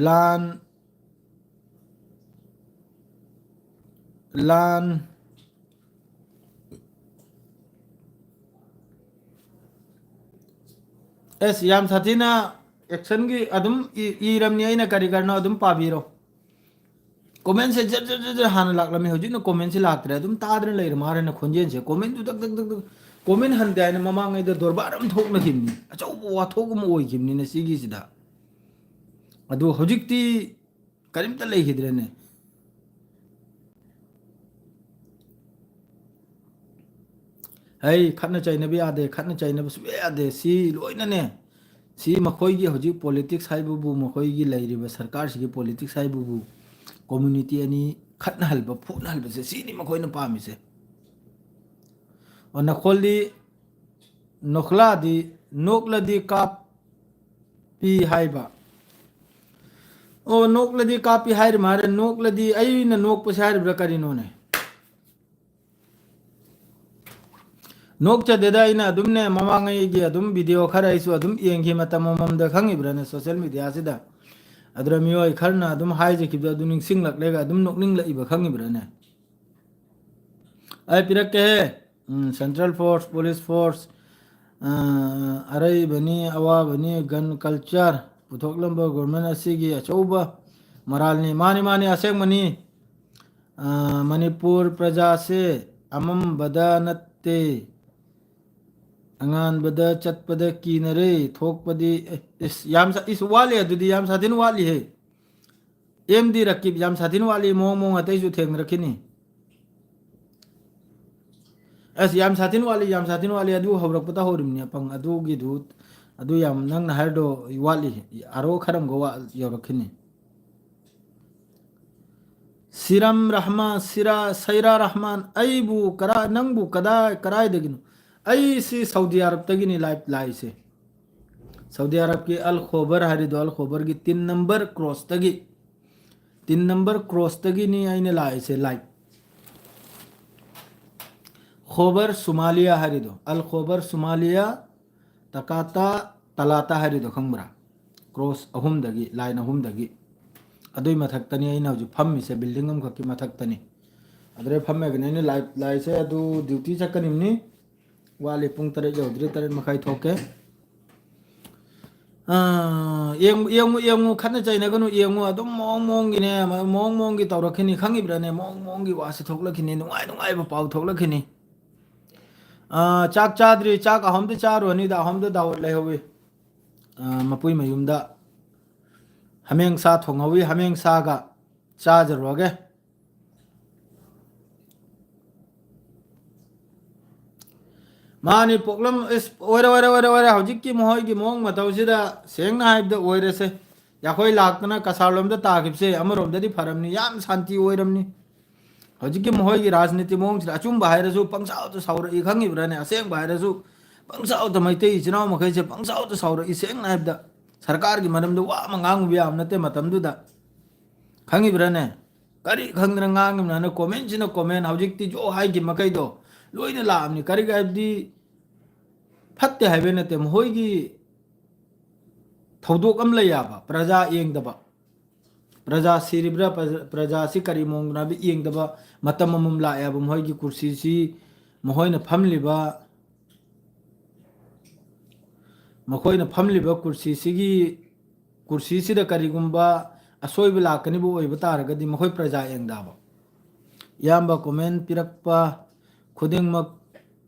ꯂꯥꯟ ꯂꯥꯟ ꯑꯦꯁ, ꯌꯥꯝ ꯁꯥꯊꯤꯅ actionꯒꯤ ꯑꯗꯨꯝ ꯏ- ꯏꯔꯝꯅꯤ꯫ ꯑꯩꯅ ꯀꯔꯤ ꯀꯔꯤꯅꯣ ꯑꯗꯨꯝ ꯄꯥꯕꯤꯔꯣ꯫ Commentꯁꯦ ꯖꯠ ꯖꯠ ꯖꯠ ꯖꯠ ꯍꯥꯟꯅ ꯂꯥꯛꯂꯝꯃꯤ, ꯍꯧꯖꯤꯛꯅ commentꯁꯦ ꯂꯥꯛꯇ꯭ꯔꯦ꯫ ꯑꯗꯨꯝ ꯇꯥꯗꯅ ꯂꯩꯔ ꯃꯥꯜꯂꯦꯅ ꯈꯣꯟꯖꯦꯜꯁꯦ꯫ Commentꯇꯨ ꯇꯛ ꯇꯛ ꯇꯛ ꯇꯛ comment ꯍꯟꯗꯦ ꯍꯥꯏꯅ ꯃꯃꯥꯡꯉꯩꯗ ꯗꯣꯔꯕꯥꯔ ꯑꯃ ꯊꯣꯛꯅꯈꯤꯕꯅꯤ, ꯑꯆꯧꯕ ꯋꯥꯊꯣꯛ ꯑꯃ ꯑꯣꯏꯈꯤꯕꯅꯤꯅ ꯁꯤꯒꯤꯁꯤꯗ꯫ ꯑꯗꯨ ꯍꯧꯖꯤꯛꯇꯤ ꯀꯔꯤꯝꯇ ꯂꯩꯈꯤꯗ꯭ꯔꯦꯅꯦ꯫ ꯍꯩ, ꯈꯠꯅ ꯆꯩꯅꯕ ꯌꯥꯗꯦ, ꯈꯠꯅ ꯆꯩꯅꯕ ꯁꯨꯡꯌꯥ ꯌꯥꯗꯦ꯫ ꯁꯤ ꯂꯣꯏꯅꯅꯦ, ꯁꯤ ꯃꯈꯣꯏꯒꯤ ꯍꯧꯖꯤꯛ politics ꯍꯥꯏꯕꯕꯨ, ꯃꯈꯣꯏꯒꯤ ꯂꯩꯔꯤꯕ ꯁꯔꯀꯥꯔꯁꯤꯒꯤ politics ꯍꯥꯏꯕꯕꯨ community ꯑꯅꯤ ꯈꯠꯅꯍꯜꯕ, ꯐꯨꯠꯅꯍꯜꯕꯁꯦ, ꯁꯤꯅꯤ ꯃꯈꯣꯏꯅ ꯄꯥꯝꯃꯤꯁꯦ꯫ ꯑꯣ, ꯅꯈꯣꯜꯗꯤ ꯅꯣꯛꯂꯥꯗꯤ, ꯅꯣꯛꯂꯗꯤ ꯀꯥꯞꯄꯤ ꯍꯥꯏꯕ꯫ ꯑꯣ, ꯅꯣꯛꯂꯗꯤ ꯀꯥꯞꯄꯤ ꯍꯥꯏꯔꯤ ꯃꯥꯜꯂꯦ꯫ ꯅꯣꯛꯂꯗꯤ ꯑꯩꯅ ꯅꯣꯛꯄꯁꯦ ꯍꯥꯏꯔꯤꯕ꯭ꯔꯥ ꯀꯔꯤꯅꯣꯅꯦ? ꯅꯣꯛꯆꯗꯦꯗ, ꯑꯩꯅ ꯑꯗꯨꯝꯅꯦ, ꯃꯃꯥꯡꯉꯩꯒꯤ ꯑꯗꯨꯝ video ꯈꯔ ꯑꯩꯁꯨ ꯑꯗꯨꯝ ꯌꯦꯡꯈꯤ ꯃꯇꯝ ꯑꯃꯃꯝꯗ, ꯈꯪꯉꯤꯕ꯭ꯔꯥꯅꯦ, social mediaꯁꯤꯗ꯫ ꯑꯗꯨꯗ ꯃꯤꯑꯣꯏ ꯈꯔꯅ ꯑꯗꯨꯝ ꯍꯥꯏꯖꯈꯤꯕꯗꯣ ꯑꯗꯨ ꯅꯤꯡꯁꯤꯡꯂꯛꯂꯒ ꯑꯗꯨꯝ ꯅꯣꯛꯅꯤꯡꯂꯛꯏꯕ, ꯈꯪꯉꯤꯕ꯭ꯔꯥꯅꯦ? ꯑꯩ ꯄꯤꯔꯛꯀꯦꯍꯦ꯫ ꯎꯝ, Central Force, Police Force, ꯑ, ꯑꯔꯩꯕꯅꯤ, ꯑꯋꯥꯕꯅꯤ, gun culture ꯄꯨꯊꯣꯛꯂꯝꯕ government ꯑꯁꯤꯒꯤ ꯑꯆꯧꯕ ꯃꯔꯥꯜꯅꯤ꯫ ꯃꯥꯅꯤ, ꯃꯥꯅꯤ, ꯑꯁꯦꯡꯕꯅꯤ꯫ ꯑ, ꯃꯅꯤꯄꯨꯔ ꯄ꯭ꯔꯖꯥꯁꯦ ꯑꯃꯝꯕꯗ ꯅꯠꯇꯦ, ꯑꯉꯥꯟꯕꯗ ꯆꯠꯄꯗ ꯀꯤꯅꯔꯦ꯫ ꯊꯣꯛꯄꯗꯤ, ꯑꯦ, ꯏꯁ, ꯌꯥꯝ ꯁꯥ-, ꯏꯁ, ꯋꯥꯠꯂꯤ, ꯑꯗꯨꯗꯤ ꯌꯥꯝ ꯁꯥꯊꯤꯅ ꯋꯥꯠꯂꯤꯍꯦ꯫ ꯑꯦꯝ ꯗꯤ ꯔꯀꯤꯕ ꯌꯥꯝ ꯁꯥꯊꯤꯅ ꯋꯥꯠꯂꯤ, ꯃꯑꯣꯡ ꯃꯑꯣꯡ ꯑꯇꯩꯁꯨ ꯊꯦꯡꯅꯔꯛꯈꯤꯅꯤ꯫ ꯑꯁ, ꯌꯥꯝ ꯁꯥꯊꯤꯅ ꯋꯥꯠꯂꯤ, ꯌꯥꯝ ꯁꯥꯊꯤꯅ ꯋꯥꯠꯂꯤ, ꯑꯗꯨ ꯍꯧꯔꯛꯄꯗ ꯍꯧꯔꯤꯕꯅꯤ, ꯑꯄꯪ꯫ ꯑꯗꯨꯒꯤꯗꯨ, ꯑꯗꯨ ꯌꯥꯝ ꯅꯪꯅ ꯍꯥꯏꯔꯗꯣ ꯋꯥꯠꯂꯤ, ꯑꯔꯣ ꯈꯔ ꯑꯃꯒ ꯋꯥ-, ꯌꯧꯔꯛꯈꯤꯅꯤ꯫ ꯁꯤꯔꯝ ꯔꯍꯃꯥꯟ, ꯁꯤꯔꯥ, ꯁꯩꯔꯥ ꯔꯍꯃꯥꯟ, ꯑꯩꯕꯨ ꯀꯔꯥ-, ꯅꯪꯕꯨ ꯀꯗꯥꯏ, ꯀꯔꯥꯏꯗꯒꯤꯅꯣ? ꯑꯩꯁꯤ ꯁꯥꯎꯗꯤ ꯑꯔꯕꯇꯒꯤꯅꯤ ꯂꯥꯏ-, ꯂꯥꯛꯏꯁꯦ꯫ ꯁꯥꯎꯗꯤ ꯑꯔꯕꯀꯤ ꯑꯜ ꯈꯣꯕꯔ ꯍꯥꯏꯔꯤꯗꯣ, ꯑꯜ ꯈꯣꯕꯔꯒꯤ ꯇꯤꯟ ꯅꯝꯕꯔ ꯀ꯭ꯔꯣꯁꯇꯒꯤ, ꯇꯤꯟ ꯅꯝꯕꯔ ꯀ꯭ꯔꯣꯁꯇꯒꯤꯅꯤ ꯑꯩꯅ ꯂꯥꯛꯏꯁꯦ ꯂꯥꯏꯚ꯫ ꯈꯣꯕꯔ ꯁꯨꯃꯥꯂꯤꯌꯥ ꯍꯥꯏꯔꯤꯗꯣ, ꯑꯜ ꯈꯣꯕꯔ ꯁꯨꯃꯥꯂꯤꯌꯥ, ꯇꯀꯥꯇꯥ, ꯇꯂꯥꯇꯥ ꯍꯥꯏꯔꯤꯗꯣ ꯈꯪꯕ꯭ꯔꯥ? ꯀ꯭ꯔꯣꯁ ꯑꯍꯨꯝꯗꯒꯤ, ꯂꯥꯏꯟ ꯑꯍꯨꯝꯗꯒꯤ꯫ ꯑꯗꯨꯏ ꯃꯊꯛꯇꯅꯤ ꯑꯩꯅ ꯍꯧꯖꯤꯛ ꯐꯝꯃꯤꯁꯦ, ꯕꯤꯜꯗꯤꯡ ꯑꯃꯈꯛꯀꯤ ꯃꯊꯛꯇꯅꯤ꯫ ꯑꯗꯨꯗꯩ ꯐꯝꯃꯒꯅꯤ ꯑꯩꯅ ꯂꯥꯏꯚ, ꯂꯥꯏꯁꯦ ꯑꯗꯨ ꯗ꯭ꯌꯨꯇꯤ ꯆꯠꯀꯅꯤꯕꯅꯤ꯫ ꯋꯥꯠꯂꯤ, ꯄꯨꯡ ꯇꯔꯦꯠ ꯌꯧꯗ꯭ꯔꯤ, ꯇꯔꯦꯠ ꯃꯈꯥꯏ ꯊꯣꯛꯀꯦ꯫ ꯑꯥ, ꯌꯦꯡꯉꯨ, ꯌꯦꯡꯉꯨ, ꯌꯦꯡꯉꯨ, ꯈꯠꯅ ꯆꯩꯅꯒꯅꯨ, ꯌꯦꯡꯉꯨ, ꯑꯗꯨꯝ ꯃꯑꯣꯡ ꯃꯑꯣꯡꯒꯤꯅꯦ, ꯃꯑꯣꯡ ꯃꯑꯣꯡꯒꯤ ꯇꯧꯔꯛꯈꯤꯅꯤ, ꯈꯪꯉꯤꯕ꯭ꯔꯥꯅꯦ? ꯃꯑꯣꯡ ꯃꯑꯣꯡꯒꯤ ꯋꯥꯁꯤ ꯊꯣꯛꯂꯛꯈꯤꯅꯤ, ꯅꯨꯡꯉꯥꯏ ꯅꯨꯡꯉꯥꯏꯕ ꯄꯥꯎ ꯊꯣꯛꯂꯛꯈꯤꯅꯤ꯫ ꯑꯥ, ꯆꯥꯛ ꯆꯥꯗ꯭ꯔꯤ, ꯆꯥꯛ ꯑꯍꯣꯝꯗ ꯆꯥꯔꯨꯔꯅꯤꯗ, ꯑꯍꯣꯝꯗ ꯗꯥꯎꯠ ꯂꯩꯍꯧꯋꯤ꯫ ꯑꯥ, ꯃꯄꯨꯏ ꯃꯌꯨꯝꯗ ꯍꯥꯃꯦꯡ ꯁꯥ ꯊꯣꯡꯍꯧꯋꯤ, ꯍꯥꯃꯦꯡ ꯁꯥꯒ ꯆꯥꯖꯔꯨꯔꯒꯦ꯫ ꯃꯥꯅꯤ, ꯄꯣꯛꯂꯝ, ꯏꯁ, ꯑꯣꯏꯔꯦ, ꯑꯣꯏꯔꯦ, ꯑꯣꯏꯔꯦ, ꯑꯣꯏꯔꯦ꯫ ꯍꯧꯖꯤꯛꯀꯤ ꯃꯈꯣꯏꯒꯤ ꯃꯑꯣꯡ ꯃꯇꯧꯁꯤꯗ ꯁꯦꯡꯅ ꯍꯥꯏꯕꯗ ꯑꯣꯏꯔꯦꯁꯦ꯫ ꯑꯩꯈꯣꯏ ꯂꯥꯛꯇꯅ ꯀꯁꯥꯔꯂꯣꯝꯗ ꯇꯥꯈꯤꯕꯁꯦ ꯑꯃꯔꯣꯝꯗꯗꯤ ꯐꯔꯝꯅꯤ, ꯌꯥꯝ ꯁꯥꯟꯇꯤ ꯑꯣꯏꯔꯝꯅꯤ꯫ ꯍꯧꯖꯤꯛꯀꯤ ꯃꯈꯣꯏꯒꯤ ꯔꯥꯖꯅꯤꯇꯤ ꯃꯑꯣꯡꯁꯤꯗ ꯑꯆꯨꯝꯕ ꯍꯥꯏꯔꯁꯨ ꯄꯪꯁꯥꯎꯗ ꯁꯥꯎꯔꯛꯏ, ꯈꯪꯉꯤꯕ꯭ꯔꯥꯅꯦ? ꯑꯁꯦꯡꯕ ꯍꯥꯏꯔꯁꯨ ꯄꯪꯁꯥꯎꯗ, ꯃꯩꯇꯩ ꯏꯆꯤꯟ ꯏꯅꯥꯎ ꯃꯈꯩꯁꯦ ꯄꯪꯁꯥꯎꯗ ꯁꯥꯎꯔꯛꯏ꯫ ꯁꯦꯡꯅ ꯍꯥꯏꯕꯗ ꯁꯔꯀꯥꯔꯒꯤ ꯃꯔꯝꯗ ꯋꯥ ꯑꯃ ꯉꯥꯡꯉꯨꯕ ꯌꯥꯕ ꯅꯠꯇꯦ ꯃꯇꯝꯗꯨꯗ, ꯈꯪꯉꯤꯕ꯭ꯔꯥꯅꯦ? ꯀꯔꯤ ꯈꯪꯗꯅ ꯉꯥꯡꯉꯤꯕꯅꯣ ꯍꯥꯏꯅ ꯀꯣꯃꯦꯟꯁꯤꯅ ꯀꯣꯃꯦꯟ, ꯍꯧꯖꯤꯛꯇꯤ ꯖꯣ ꯍꯥꯏꯈꯤ ꯃꯈꯩꯗꯣ ꯂꯣꯏꯅ ꯂꯥꯛꯑꯕꯅꯤ꯫ ꯀꯔꯤꯒꯤ ꯍꯥꯏꯕꯗꯤ ꯐꯠꯇꯦ ꯍꯥꯏꯕ ꯅꯠꯇꯦ, ꯃꯈꯣꯏꯒꯤ ꯊꯧꯗꯣꯛ ꯑꯃ ꯂꯩ ꯌꯥꯕ, ꯄ꯭ꯔꯖꯥ ꯌꯦꯡꯗꯕ, ꯄ꯭ꯔꯖꯥ ꯁꯤꯔꯤꯕ꯭ꯔꯥ, ꯄ꯭ꯔꯖꯥ, ꯄ꯭ꯔꯖꯥꯁꯤ ꯀꯔꯤ ꯃꯑꯣꯡꯗꯅꯣ ꯍꯥꯏꯕ ꯌꯦꯡꯗꯕ ꯃꯇꯝ ꯑꯃꯃꯝ ꯂꯥꯛꯑꯦꯕ꯫ ꯃꯈꯣꯏꯒꯤ ꯀꯨꯔꯁꯤꯁꯤ, ꯃꯈꯣꯏꯅ ꯐꯝꯂꯤꯕ, ꯃꯈꯣꯏꯅ ꯐꯝꯂꯤꯕ ꯀꯨꯔꯁꯤꯁꯤꯒꯤ, ꯀꯨꯔꯁꯤꯁꯤꯗ ꯀꯔꯤꯒꯨꯝꯕ ꯑꯁꯣꯏꯕ ꯂꯥꯛꯀꯅꯤꯕ ꯑꯣꯏꯕ ꯇꯥꯔꯒꯗꯤ ꯃꯈꯣꯏ ꯄ꯭ꯔꯖꯥ ꯌꯦꯡꯗꯕ꯫ ꯏꯌꯥꯝꯕ, comment ꯄꯤꯔꯛꯄ ꯈꯨꯗꯤꯡꯃꯛ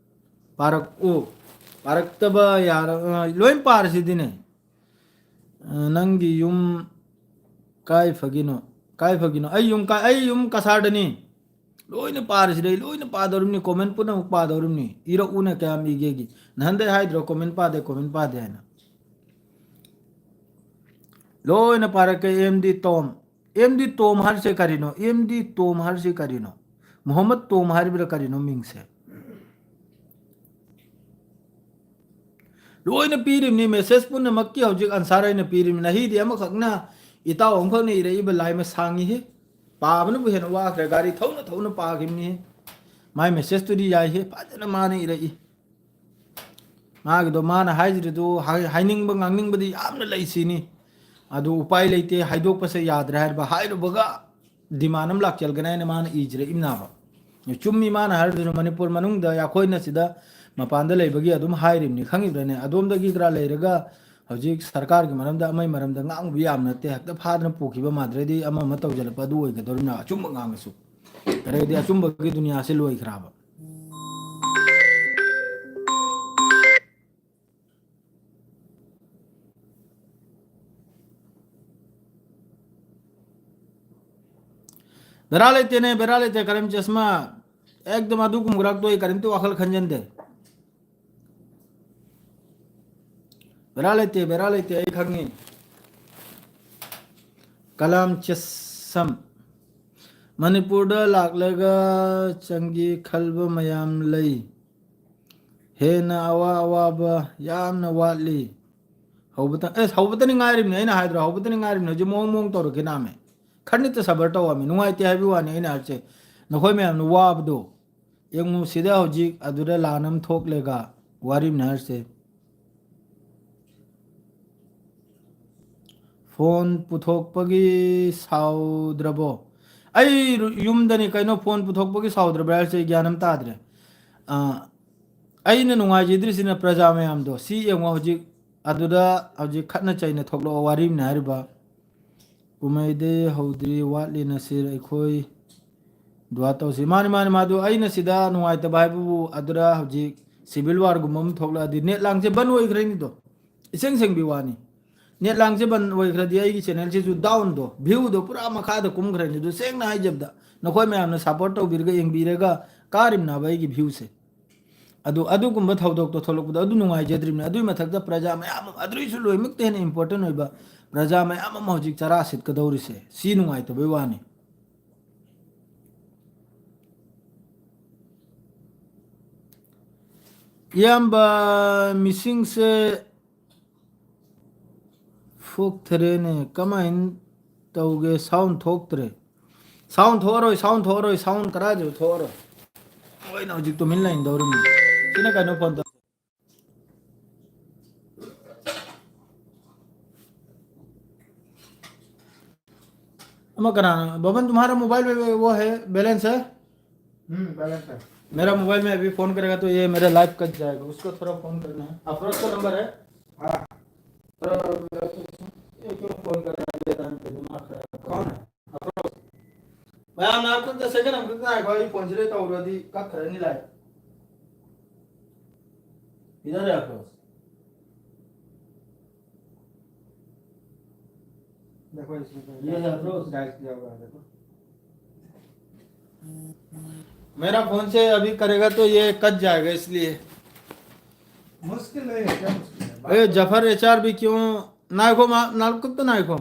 ꯄꯥꯔꯛꯎ꯫ ꯄꯥꯔꯛꯇꯕ ꯌꯥꯔ-, ꯑ, ꯂꯣꯏ ꯄꯥꯔꯁꯤꯗꯤꯅꯦ꯫ ꯑ, ꯅꯪꯒꯤ ꯌꯨꯝ ꯀꯥꯏ ꯐꯒꯤꯅꯣ? ꯀꯥꯏ ꯐꯒꯤꯅꯣ? ꯑꯩ ꯌꯨꯝ ꯀꯥꯏ-, ꯑꯩ ꯌꯨꯝ ꯀꯁꯥꯔꯗꯅꯤ꯫ ꯂꯣꯏꯅ ꯄꯥꯔꯁꯤꯗ, ꯑꯩ ꯂꯣꯏꯅ ꯄꯥꯗꯧꯔꯤꯕꯅꯤ, comment ꯄꯨꯝꯅꯃꯛ ꯄꯥꯗꯧꯔꯤꯕꯅꯤ꯫ ꯏꯔꯛꯎꯅ ꯀꯌꯥꯝ ꯏꯒꯦꯒꯤ꯫ ꯅꯍꯥꯟꯗꯩ ꯍꯥꯏꯗ꯭ꯔꯣ comment ꯄꯥꯗꯦ, comment ꯄꯥꯗꯦ ꯍꯥꯏꯅ꯫ ꯂꯣꯏꯅ ꯄꯥꯔꯛꯀꯦ, M D Tom꯫ M D Tom ꯍꯥꯏꯔꯤꯁꯦ ꯀꯔꯤꯅꯣ? M D Tom ꯍꯥꯏꯔꯤꯁꯦ ꯀꯔꯤꯅꯣ? ꯃꯣꯍꯝꯃꯗ ꯇꯣꯝ ꯍꯥꯏꯔꯤꯕ꯭ꯔꯥ ꯀꯔꯤꯅꯣ ꯃꯤꯡꯁꯦ? ꯂꯣꯏꯅ ꯄꯤꯔꯤꯕꯅꯤ, message ꯄꯨꯝꯅꯃꯛꯀꯤ ꯍꯧꯖꯤꯛ answer ꯑꯩꯅ ꯄꯤꯔꯤꯕꯅꯤ꯫ ꯅꯍꯤꯗꯤ ꯑꯃꯈꯛꯅ, ꯏꯇꯥꯎ ꯑꯃꯈꯛꯅ ꯏꯔꯛꯏꯕ ꯂꯥꯏ ꯃꯁꯥꯡꯉꯤꯍꯦ꯫ ꯄꯥꯕꯅꯕꯨ ꯍꯦꯟꯅ ꯋꯥꯈ꯭ꯔꯦ, ꯒꯥꯔꯤ ꯊꯧꯅ ꯊꯧꯅ ꯄꯥꯈꯤꯕꯅꯤꯍꯦ꯫ ꯃꯥꯏ message ꯇꯨꯗꯤ ꯌꯥꯏꯍꯦ, ꯐꯖꯅ ꯃꯥꯅ ꯏꯔꯛꯏ꯫ ꯃꯥꯒꯤꯗꯣ, ꯃꯥꯅ ꯍꯥꯏꯖꯔꯤꯗꯨ ꯍꯥꯏ-, ꯍꯥꯏꯅꯤꯡꯕ ꯉꯥꯡꯅꯤꯡꯕꯗꯤ ꯌꯥꯝꯅ ꯂꯩ ꯁꯤꯅꯤ꯫ ꯑꯗꯨ ꯎꯄꯥꯏ ꯂꯩꯇꯦ, ꯍꯥꯏꯗꯣꯛꯄꯁꯦ ꯌꯥꯗ꯭ꯔꯦ ꯍꯥꯏꯔꯤꯕ, ꯍꯥꯏꯔꯨꯕꯒ demand ꯑꯃ ꯂꯥꯛꯆꯦꯜꯒꯅꯤ ꯍꯥꯏꯅ ꯃꯥꯅ ꯏꯖꯔꯛꯏꯕꯅꯦꯕ꯫ ꯆꯨꯝꯃꯤ, ꯃꯥꯅ ꯍꯥꯏꯔꯤꯗꯨꯁꯨ ꯃꯅꯤꯄꯨꯔ ꯃꯅꯨꯡꯗ ꯑꯩꯈꯣꯏꯅ ꯁꯤꯗ ꯃꯄꯥꯟꯗ ꯂꯩꯕꯒꯤ ꯑꯗꯨꯝ ꯍꯥꯏꯔꯤꯕꯅꯤ, ꯈꯪꯉꯤꯕ꯭ꯔꯅꯦ? ꯑꯗꯣꯝꯗꯒꯤ ꯈꯔ ꯂꯩꯔꯒ ꯍꯧꯖꯤꯛ ꯁꯔꯀꯥꯔꯒꯤ ꯃꯔꯝꯗ, ꯑꯃꯒꯤ ꯃꯔꯝꯗ ꯉꯥꯡꯉꯨꯕ ꯌꯥꯕ ꯅꯠꯇꯦ, ꯍꯦꯛꯇ ꯐꯥꯗꯅ ꯄꯨꯈꯤꯕ ꯃꯥꯟꯗ꯭ꯔꯗꯤ ꯑꯃ ꯑꯃ ꯇꯧꯁꯤꯜꯂꯛꯄ ꯑꯗꯨ ꯑꯣꯏꯒꯗꯧꯔꯤꯕꯅꯦ, ꯑꯆꯨꯝꯕ ꯉꯥꯡꯉꯁꯨ꯫ ꯑꯗꯩꯗꯤ ꯑꯆꯨꯝꯕꯒꯤ ꯗꯨꯅꯤꯌꯥꯁꯦ ꯂꯣꯏꯈ꯭ꯔꯕ꯫ ꯕꯦꯔꯥ ꯂꯩꯇꯦꯅꯦ, ꯕꯦꯔꯥ ꯂꯩꯇꯦ, ꯀꯔꯤꯝ ꯆꯁꯃꯥ꯫ ꯑꯦꯛꯗꯝ ꯑꯗꯨꯒꯨꯝꯕ ꯉꯥꯛꯇ ꯑꯩ ꯀꯔꯤꯝꯇ ꯋꯥꯈꯜ ꯈꯟꯖꯟꯗꯦ꯫ ꯕꯦꯔꯥ ꯂꯩꯇꯦ, ꯕꯦꯔꯥ ꯂꯩꯇꯦ, ꯑꯩ ꯈꯪꯉꯤ꯫ ꯀꯂꯥꯝ ꯆꯁꯝ꯫ ꯃꯅꯤꯄꯨꯔꯗ ꯂꯥꯛꯂꯒ ꯆꯪꯒꯦ ꯈꯜꯕ ꯃꯌꯥꯝ ꯂꯩ꯫ ꯍꯦꯟꯅ ꯑꯋꯥ ꯑꯋꯥꯕ ꯌꯥꯝꯅ ꯋꯥꯠꯂꯤ꯫ ꯍꯧꯕꯇ-, ꯑꯦ, ꯍꯧꯕꯇꯅꯤ ꯉꯥꯏꯔꯤꯕꯅꯤ, ꯑꯩꯅ ꯍꯥꯏꯗ꯭ꯔꯣ? ꯍꯧꯕꯇꯅꯤ ꯉꯥꯏꯔꯤꯕꯅꯤ, ꯍꯧꯖꯤꯛ ꯃꯑꯣꯡ ꯃꯑꯣꯡ ꯇꯧꯔꯛꯀꯦ ꯅꯥꯃꯦ꯫ ꯈꯔꯅꯤꯇ ꯁꯕꯔ ꯇꯧꯑꯃꯤ, ꯅꯨꯡꯉꯥꯏꯇꯦ ꯍꯥꯏꯕꯒꯤ ꯋꯥꯅꯤ ꯑꯩꯅ ꯍꯥꯏꯁꯦ꯫ ꯅꯈꯣꯏ ꯃꯌꯥꯝꯅ ꯋꯥꯕꯗꯣ ꯌꯦꯡꯉꯨ, ꯁꯤꯗ ꯍꯧꯖꯤꯛ ꯑꯗꯨꯗ ꯂꯥꯟ ꯑꯃ ꯊꯣꯛꯂꯦꯒ ꯋꯥꯔꯤꯕꯅꯤ ꯍꯥꯏꯔꯤꯁꯦ꯫ ꯐꯣꯟ ꯄꯨꯊꯣꯛꯄꯒꯤ ꯁꯥꯎꯗ꯭ꯔꯕꯣ? ꯑꯩ ꯔꯨ-, ꯌꯨꯝꯗꯅꯤ ꯀꯩꯅꯣ, ꯐꯣꯟ ꯄꯨꯊꯣꯛꯄꯒꯤ ꯁꯥꯎꯗ꯭ꯔꯕ꯭ꯔꯥ ꯍꯥꯏꯁꯦ ꯑꯩ ꯒ꯭ꯌꯥꯟ ꯑꯃ ꯇꯥꯗ꯭ꯔꯦ꯫ ꯑ, ꯑꯩꯅ ꯅꯨꯡꯉꯥꯏꯖꯗ꯭ꯔꯤꯁꯤꯅ ꯄ꯭ꯔꯖꯥ ꯃꯌꯥꯝꯗꯣ ꯁꯤ ꯌꯦꯡꯉꯣ꯫ ꯍꯧꯖꯤꯛ ꯑꯗꯨꯗ ꯍꯧꯖꯤꯛ ꯈꯠꯅ ꯆꯩꯅ ꯊꯣꯛꯂꯛꯑꯣ ꯋꯥꯔꯤꯝꯅ ꯍꯥꯏꯔꯤꯕ꯫ ꯀꯨꯝꯍꯩꯗꯤ ꯍꯧꯗ꯭ꯔꯤ, ꯋꯥꯠꯂꯤ ꯅꯁꯤꯔ ꯑꯩꯈꯣꯏ ꯗꯨꯋꯥ ꯇꯧꯁꯤ꯫ ꯃꯥꯅꯤ, ꯃꯥꯅꯤ, ꯃꯥꯗꯨ ꯑꯩꯅ ꯁꯤꯗ ꯅꯨꯡꯉꯥꯏꯇꯕ ꯍꯥꯏꯕꯕꯨ ꯑꯗꯨꯗ ꯍꯧꯖꯤꯛ civil warꯒꯨꯝꯕ ꯑꯃ ꯊꯣꯛꯂꯛꯑꯗꯤ ꯅꯦꯠ ꯂꯥꯡꯁꯦ ꯕꯟ ꯑꯣꯏꯈ꯭ꯔꯅꯤꯗꯣ꯫ ꯏꯁꯦꯡ ꯁꯦꯡꯕꯤ ꯋꯥꯅꯤ꯫ ꯅꯦꯠ ꯂꯥꯡꯁꯦ ꯕꯟ ꯑꯣꯏꯈ꯭ꯔꯗꯤ ꯑꯩꯒꯤ channelꯁꯤꯁꯨ downꯗꯣ, viewꯗꯣ ꯄꯨꯔꯥ ꯃꯈꯥꯗ ꯀꯨꯝꯈ꯭ꯔꯅꯤ꯫ ꯑꯗꯨ ꯁꯦꯡꯅ ꯍꯥꯏꯖꯕꯗ ꯅꯈꯣꯏ ꯃꯌꯥꯝꯅ support ꯇꯧꯕꯤꯔꯒ ꯌꯦꯡꯕꯤꯔꯒ ꯀꯥꯔꯤꯝꯅꯕ ꯑꯩꯒꯤ viewꯁꯦ꯫ ꯑꯗꯨ, ꯑꯗꯨꯒꯨꯝꯕ ꯊꯧꯗꯣꯛꯇꯣ ꯊꯣꯛꯂꯛꯄꯗꯣ ꯑꯗꯨ ꯅꯨꯡꯉꯥꯏꯖꯗ꯭ꯔꯤꯕꯅꯤ꯫ ꯑꯗꯨꯒꯤ ꯃꯊꯛꯇ ꯄ꯭ꯔꯖꯥ ꯃꯌꯥꯝ ꯑꯃ, ꯑꯗꯨꯒꯤꯁꯨ ꯂꯣꯏꯅꯃꯛꯇ ꯍꯦꯟꯅ important ꯑꯣꯏꯕ ꯄ꯭ꯔꯖꯥ ꯃꯌꯥꯝ ꯑꯃ ꯍꯧꯖꯤꯛ ꯆꯔꯥ ꯁꯤꯠꯀꯗꯧꯔꯤꯁꯦ, ꯁꯤ ꯅꯨꯡꯉꯥꯏꯇꯕꯩ ꯋꯥꯅꯤ꯫ ꯏꯌꯥꯝꯕ, ꯃꯤꯁꯤꯡꯁꯦ ꯐꯨꯛꯊꯔꯦꯅꯦ, ꯀꯃꯥꯏꯅ ꯇꯧꯒꯦ? Sound ꯊꯣꯛꯇ꯭ꯔꯦ꯫ Sound ꯊꯣꯛꯑꯔꯣꯏ, sound ꯊꯣꯛꯑꯔꯣꯏ, sound ꯀꯗꯥꯏꯗꯁꯨ ꯊꯣꯛꯑꯔꯣꯏ꯫ ꯃꯣꯏꯅ ꯍꯧꯖꯤꯛ ꯇꯨꯃꯤꯟ ꯂꯩꯅꯗꯧꯔꯤꯃꯤ꯫ ꯁꯤꯅ ꯀꯩꯅꯣ ꯐꯣꯟ ꯇꯧ-, ꯑꯃ ꯀꯅꯥꯅꯣ? बबन, तुम्हारा मोबाइल में वो है, बैलेंस है? हम्म, बैलेंस है। मेरा मोबाइल में अभी फोन करेगा तो ये मेरा लाइव कट जाएगा, उसको थोड़ा फोन करना है। अफरोज का नंबर है? हाँ। तो ये क्यों फोन कर रहा है? ये टाइम पे दिमाग खराब। कौन है? अफरोज। मैं, मैं आपको दस सेकंड हम कितना है भाई, फोन से लेता हूँ, अभी कब खड़ा नहीं लाए। इधर है अफरोज। देखो इसमें तो ये है अफरोज। डायल किया हुआ है, देखो। मेरा फोन से अभी करेगा तो ये कट जाएगा, इसलिए। मुश्किल नहीं है, क्या मुश्किल है? ए, जफर एचआर भी क्यों? नायको मा-, नालकुक तो नायको।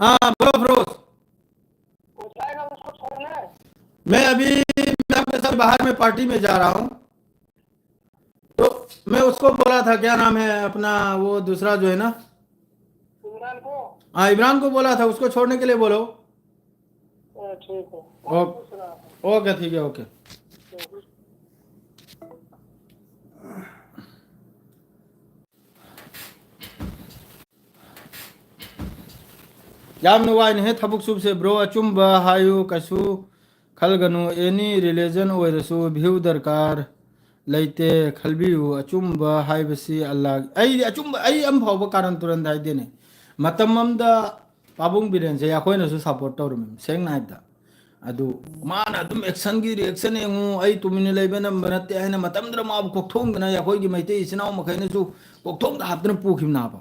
हाँ, बोलो अफरोज। मैं अभी, मैं अपने साथ बाहर में पार्टी में जा रहा हूँ, तो मैं उसको बोला था, क्या नाम है अपना, वो दूसरा जो है ना, इमरान को? हाँ, इमरान को बोला था, उसको छोड़ने के लिए बोलो। हाँ, ठीक है। ओ-, दूसरा। ओके, ठीक है, ओके। हम्म। ꯌꯥꯝꯅ ꯋꯥꯏꯅꯦꯍꯦ ꯊꯕꯛ ꯁꯨꯕꯁꯦ꯫ Bro, ꯑꯆꯨꯝꯕ ꯍꯥꯏꯌꯨ, ꯀꯩꯁꯨ ꯈꯜꯒꯅꯨ꯫ Any religion ꯑꯣꯏꯔꯁꯨ view ꯗꯔꯀꯥꯔ ꯂꯩꯇꯦ꯫ ꯈꯜꯕꯤꯌꯨ, ꯑꯆꯨꯝꯕ ꯍꯥꯏꯕꯁꯤ ꯑꯜꯂꯥꯍ꯫ ꯑꯩꯗꯤ ꯑꯆꯨꯝꯕ, ꯑꯩ ꯑꯃ ꯐꯥꯎꯕ ꯀꯥꯔꯟ ꯇꯨꯔꯟꯗ ꯍꯥꯏꯗꯦꯅꯦ꯫ ꯃꯇꯝ ꯑꯃꯗ ꯄꯥꯕꯨꯡ ꯕꯤꯔꯦꯟꯁꯦ ꯑꯩꯈꯣꯏꯅꯁꯨ support ꯇꯧꯔꯝꯃꯤ, ꯁꯦꯡꯅ ꯍꯥꯏꯕꯗ꯫ ꯑꯗꯨ ꯃꯥꯅ ꯑꯗꯨꯝ action ꯒꯤ reaction ꯌꯦꯡꯉꯨ, ꯑꯩ ꯇꯨꯃꯤꯟꯅ ꯂꯩꯕ ꯅꯝꯕ ꯅꯠꯇꯦ ꯍꯥꯏꯅ ꯃꯇꯝꯗꯨꯗ ꯃꯥꯕꯨ ꯀꯣꯛꯊꯣꯡꯗꯅ ꯑꯩꯈꯣꯏꯒꯤ ꯃꯩꯇꯩ ꯏꯆꯤꯟ ꯏꯅꯥꯎ ꯃꯈꯩꯅꯁꯨ ꯀꯣꯛꯊꯣꯡꯗ ꯍꯥꯞꯇꯅ ꯄꯨꯈꯤꯕꯅꯥꯕ꯫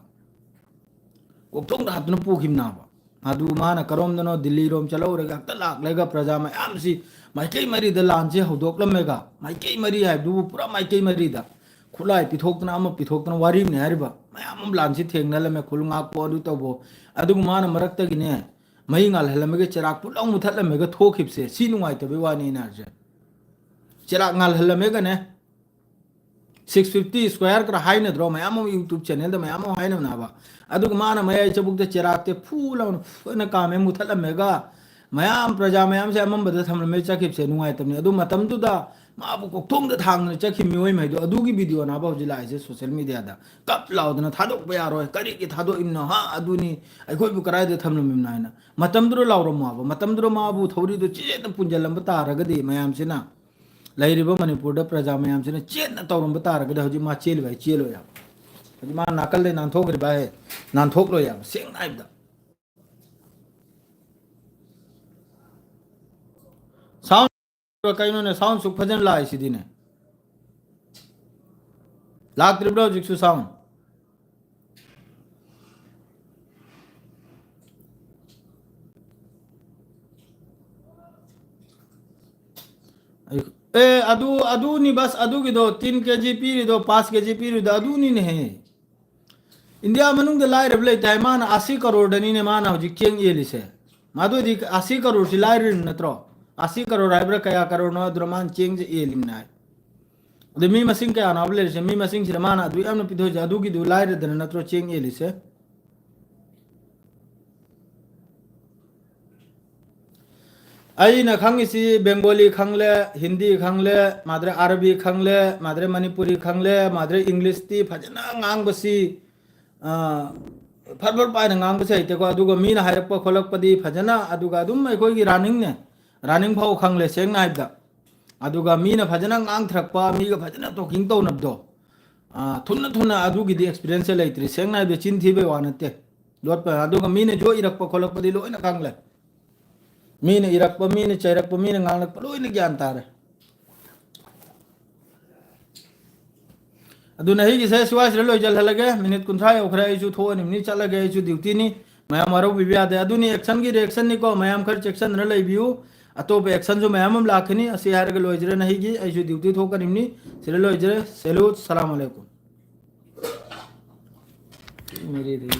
ꯀꯣꯛꯊꯣꯡꯗ ꯍꯥꯞꯇꯅ ꯄꯨꯈꯤꯕꯅꯥꯕ꯫ ꯑꯗꯨ ꯃꯥꯅ ꯀꯔꯣꯝꯗꯅꯣ ꯗꯤꯜꯂꯤꯔꯣꯝ ꯆꯠꯍꯧꯔꯒ ꯍꯦꯛꯇ ꯂꯥꯛꯂꯒ ꯄ꯭ꯔꯖꯥ ꯃꯌꯥꯝꯁꯤ ꯃꯥꯏꯀꯩ ꯃꯔꯤꯗ ꯂꯥꯟꯁꯤ ꯍꯧꯗꯣꯛꯂꯝꯃꯦꯒ, ꯃꯥꯏꯀꯩ ꯃꯔꯤ ꯍꯥꯏꯕꯗꯨꯕꯨ ꯄꯨꯔꯥ ꯃꯥꯏꯀꯩ ꯃꯔꯤꯗ ꯈꯨꯠꯂꯥꯏ ꯄꯤꯊꯣꯛꯇꯅ ꯑꯃ ꯄꯤꯊꯣꯛꯇꯅ ꯋꯥꯔꯤꯕꯅꯤ ꯍꯥꯏꯔꯤꯕ꯫ ꯃꯌꯥꯝ ꯑꯃ ꯂꯥꯟꯁꯤ ꯊꯦꯡꯅꯍꯜꯂꯝꯃꯦ, ꯈꯨꯜ ꯉꯥꯛꯄꯣ ꯑꯗꯨ ꯇꯧꯕꯣ꯫ ꯑꯗꯨꯒ ꯃꯥꯅ ꯃꯔꯛꯇꯒꯤꯅꯦ ꯃꯩ ꯉꯥꯜꯍꯜꯂꯝꯃꯒ ꯆꯦꯔꯥꯛ ꯄꯨꯠꯂꯥꯎ ꯃꯨꯊꯠꯂꯝꯃꯒ ꯊꯣꯛꯈꯤꯕꯁꯦ ꯁꯤ ꯅꯨꯡꯉꯥꯏꯇꯕꯩ ꯋꯥꯅꯤ ꯑꯩꯅ ꯍꯥꯏꯁꯦ꯫ ꯆꯦꯔꯥꯛ ꯉꯥꯜꯍꯜꯂꯝꯃꯦꯒꯅꯦ, six fifty square ꯈꯔ ꯍꯥꯏꯅꯗ꯭ꯔꯣ? ꯃꯌꯥꯝ ꯑꯃ YouTube channel ꯗ ꯃꯌꯥꯝ ꯑꯃ ꯍꯥꯏꯅꯕꯅꯦ ꯍꯥꯏꯕ꯫ ꯑꯗꯨꯒ ꯃꯥꯅ ꯃꯌꯥꯏ ꯆꯕꯨꯛꯇ ꯆꯦꯔꯥꯛꯇꯤ ꯐꯨ ꯂꯥꯎꯅ ꯐꯨꯅ ꯀꯥꯝꯃꯦ, ꯃꯨꯊꯠꯂꯝꯃꯦꯒ ꯃꯌꯥꯝ ꯄ꯭ꯔꯖꯥ ꯃꯌꯥꯝꯁꯦ ꯑꯃꯝꯕꯗ ꯊꯝꯂꯝꯃꯦ ꯆꯠꯈꯤꯕꯁꯦ ꯅꯨꯡꯉꯥꯏꯇꯕꯅꯤ꯫ ꯑꯗꯨ ꯃꯇꯝꯗꯨꯗ ꯃꯥꯕꯨ ꯀꯣꯛꯊꯣꯡꯗ ꯊꯥꯡꯗꯅ ꯆꯠꯈꯤꯕ ꯃꯤꯑꯣꯏ ꯃꯈꯩꯗꯣ ꯑꯗꯨꯒꯤ video ꯅꯦ ꯍꯥꯏꯕ ꯍꯧꯖꯤꯛ ꯂꯥꯛꯏꯁꯦ social media ꯗ꯫ ꯀꯞ ꯂꯥꯎꯗꯅ "ꯊꯥꯗꯣꯛꯄ ꯌꯥꯔꯣꯏ, ꯀꯔꯤꯒꯤ ꯊꯥꯗꯣꯛꯏꯕꯅꯣ? ꯍꯥ? ꯑꯗꯨꯅꯤ, ꯑꯩꯈꯣꯏꯕꯨ ꯀꯗꯥꯏꯗ ꯊꯝꯂꯝꯃꯤꯕꯅꯣ?" ꯍꯥꯏꯅ꯫ ꯃꯇꯝꯗꯨꯗ ꯂꯥꯎꯔꯝꯃꯣ ꯍꯥꯏꯕ꯫ ꯃꯇꯝꯗꯨꯗ ꯃꯥꯕꯨ ꯊꯧꯔꯤꯗꯨ ꯆꯦꯠꯅ ꯄꯨꯟꯁꯤꯜꯂꯝꯕ ꯇꯥꯔꯒꯗꯤ ꯃꯌꯥꯝꯁꯤꯅ, ꯂꯩꯔꯤꯕ ꯃꯅꯤꯄꯨꯔꯗ ꯄ꯭ꯔꯖꯥ ꯃꯌꯥꯝꯁꯤꯅ ꯆꯦꯠꯅ ꯇꯧꯔꯝꯕ ꯇꯥꯔꯒꯗꯤ ꯍꯧꯖꯤꯛ ꯃꯥ ꯆꯦꯜꯂꯤꯕ ꯍꯥꯏ ꯆꯦꯜꯂꯣꯏ ꯍꯥꯏꯕ꯫ ꯍꯧꯖꯤꯛ ꯃꯥ ꯅꯥꯀꯜꯗꯩ ꯅꯥꯟꯊꯣꯛꯈ꯭ꯔꯤꯕ ꯍꯥꯏ ꯅꯥꯟꯊꯣꯛꯂꯣꯏ ꯍꯥꯏꯕ꯫ ꯁꯦꯡꯅ ꯍꯥꯏꯕꯗ꯫ Sound ꯀꯩꯅꯣꯅꯦ, sound ꯁꯨꯛ ꯐꯖꯅ ꯂꯥꯛꯏꯁꯤꯗꯤꯅꯦ꯫ ꯂꯥꯛꯇ꯭ꯔꯤꯕ꯭ꯔꯥ ꯍꯧꯖꯤꯛꯁꯨ sound? ꯑꯩ-, ꯑꯦ, ꯑꯗꯨ, ꯑꯗꯨꯅꯤ ꯕꯁ, ꯑꯗꯨꯒꯤꯗꯣ ꯇꯤꯟ ꯀꯦ ꯖꯤ ꯄꯤꯔꯤꯗꯣ, ꯄꯥꯁ ꯀꯦ ꯖꯤ ꯄꯤꯔꯤꯗꯣ, ꯑꯗꯨꯅꯤꯅꯦꯍꯦ꯫ ꯏꯟꯗꯤꯌꯥ ꯃꯅꯨꯡꯗ ꯂꯥꯏꯔꯕ ꯂꯩꯇꯦ ꯍꯥꯏ, ꯃꯥꯅ ꯑꯁꯤ ꯀꯔꯣꯔꯗꯅꯤꯅꯦ ꯃꯥꯅ ꯍꯧꯖꯤꯛ ꯆꯦꯡ ꯌꯦꯜꯂꯤꯁꯦ꯫ ꯃꯗꯨꯗꯤ ꯑꯁꯤ ꯀꯔꯣꯔꯁꯤ ꯂꯥꯏꯔꯔꯤꯕ ꯅꯠꯇ꯭ꯔꯣ? ꯑꯁꯤ ꯀꯔꯣꯔ ꯍꯥꯏꯕ꯭ꯔꯥ ꯀꯌꯥ ꯀꯔꯣꯔꯅꯣ ꯑꯗꯨꯅ ꯃꯥꯅ ꯆꯦꯡꯁꯦ ꯌꯦꯜꯂꯤꯕꯅꯦ ꯍꯥꯏ꯫ ꯑꯗꯩ ꯃꯤ ꯃꯁꯤꯡ ꯀꯌꯥꯅꯣ ꯍꯥꯏꯕ ꯂꯩꯔꯤꯁꯦ? ꯃꯤ ꯃꯁꯤꯡꯁꯤꯗ ꯃꯥꯅ ꯑꯗꯨ ꯌꯥꯝꯅ ꯄꯤꯊꯣꯛꯏꯁꯦ, ꯑꯗꯨꯒꯤꯗꯨ ꯂꯥꯏꯔꯗꯅ ꯅꯠꯇ꯭ꯔꯣ ꯆꯦꯡ ꯌꯦꯜꯂꯤꯁꯦ? ꯑꯩꯅ ꯈꯪꯉꯤꯁꯤ ꯕꯦꯡꯒꯣꯂꯤ ꯈꯪꯂꯦ, ꯍꯤꯟꯗꯤ ꯈꯪꯂꯦ, ꯃꯥꯗ꯭ꯔꯦ ꯑꯔꯕꯤ ꯈꯪꯂꯦ, ꯃꯥꯗ꯭ꯔꯦ ꯃꯅꯤꯄꯨꯔꯤ ꯈꯪꯂꯦ, ꯃꯥꯗ꯭ꯔꯦ ꯏꯪꯂꯤꯁꯇꯤ ꯐꯖꯅ ꯉꯥꯡꯕꯁꯤ, ꯑ, ꯐꯠ ꯐꯠ ꯄꯥꯏꯅ ꯉꯥꯡꯕꯁꯦ ꯍꯩꯇꯦꯀꯣ꯫ ꯑꯗꯨꯒ ꯃꯤꯅ ꯍꯥꯏꯔꯛꯄ ꯈꯣꯠꯂꯛꯄꯗꯤ ꯐꯖꯅ, ꯑꯗꯨꯒ ꯑꯗꯨꯝ ꯑꯩꯈꯣꯏꯒꯤ ꯔꯥꯅꯤꯡꯅꯦ, ꯔꯥꯅꯤꯡ ꯐꯥꯎ ꯈꯪꯂꯦ, ꯁꯦꯡꯅ ꯍꯥꯏꯕꯗ꯫ ꯑꯗꯨꯒ ꯃꯤꯅ ꯐꯖꯅ ꯉꯥꯡꯊꯔꯛꯄ, ꯃꯤꯒ ꯐꯖꯅ ꯇꯣꯀꯤꯡ ꯇꯧꯅꯕꯗꯣ, ꯑꯥ, ꯊꯨꯅ ꯊꯨꯅ ꯑꯗꯨꯒꯤꯗꯤ ꯑꯦꯛꯁꯄꯤꯔꯤꯌꯦꯟꯁꯁꯦ ꯂꯩꯇ꯭ꯔꯤ, ꯁꯦꯡꯅ ꯍꯥꯏꯕꯗ꯫ ꯆꯤꯟ ꯊꯤꯕꯩ ꯋꯥ ꯅꯠꯇꯦ, ꯂꯣꯠꯄ꯫ ꯑꯗꯨꯒ ꯃꯤꯅ ꯌꯣꯛꯏꯔꯛꯄ ꯈꯣꯠꯂꯛꯄꯗꯤ ꯂꯣꯏꯅ ꯈꯪꯂꯦ꯫ ꯃꯤꯅ ꯏꯔꯛꯄ, ꯃꯤꯅ ꯆꯩꯔꯛꯄ, ꯃꯤꯅ ꯉꯥꯡꯂꯛꯄ ꯂꯣꯏꯅ ꯒ꯭ꯌꯥꯟ ꯇꯥꯔꯦ꯫ ꯑꯗꯨꯅ ꯑꯩꯒꯤꯁꯦ ꯁ꯭ꯋꯥꯏꯁꯤꯗ ꯂꯣꯏꯁꯤꯜꯍꯜꯂꯒꯦ꯫ ꯃꯤꯅꯤꯠ ꯀꯨꯟꯊ꯭ꯔꯥ ꯌꯧꯈ꯭ꯔꯦ, ꯑꯩꯁꯨ ꯊꯣꯛꯑꯅꯤꯕꯅꯤ, ꯆꯠꯂꯒꯦ꯫ ꯑꯩꯁꯨ ꯗ꯭ꯌꯨꯇꯤꯅꯤ, ꯃꯌꯥꯝ ꯋꯥꯔꯧꯕꯤꯕ ꯌꯥꯗꯦ꯫ ꯑꯗꯨꯅꯤ ꯑꯦꯛꯁꯟꯒꯤ ꯔꯤꯑꯦꯛꯁꯟꯅꯤꯀꯣ, ꯃꯌꯥꯝ ꯈꯔ ꯆꯦꯛꯁꯟꯗꯅ ꯂꯩꯕꯤꯌꯨ꯫ ꯑꯇꯣꯞꯄ ꯑꯦꯛꯁꯟꯁꯨ ꯃꯌꯥꯝ ꯑꯃ ꯂꯥꯛꯀꯅꯤ꯫ ꯑꯁꯤ ꯍꯥꯏꯔꯒ ꯂꯣꯏꯖꯔꯦ꯫ ꯅꯍꯩꯒꯤ ꯑꯩꯁꯨ ꯗ꯭ꯌꯨꯇꯤ ꯊꯣꯛꯀꯅꯤꯕꯅꯤ꯫ ꯁꯤꯗ ꯂꯣꯏꯖꯔꯦ꯫ ꯁꯦꯂꯨꯠ꯫ ꯁꯂꯥꯝ ꯑꯂꯩꯀꯨꯝ꯫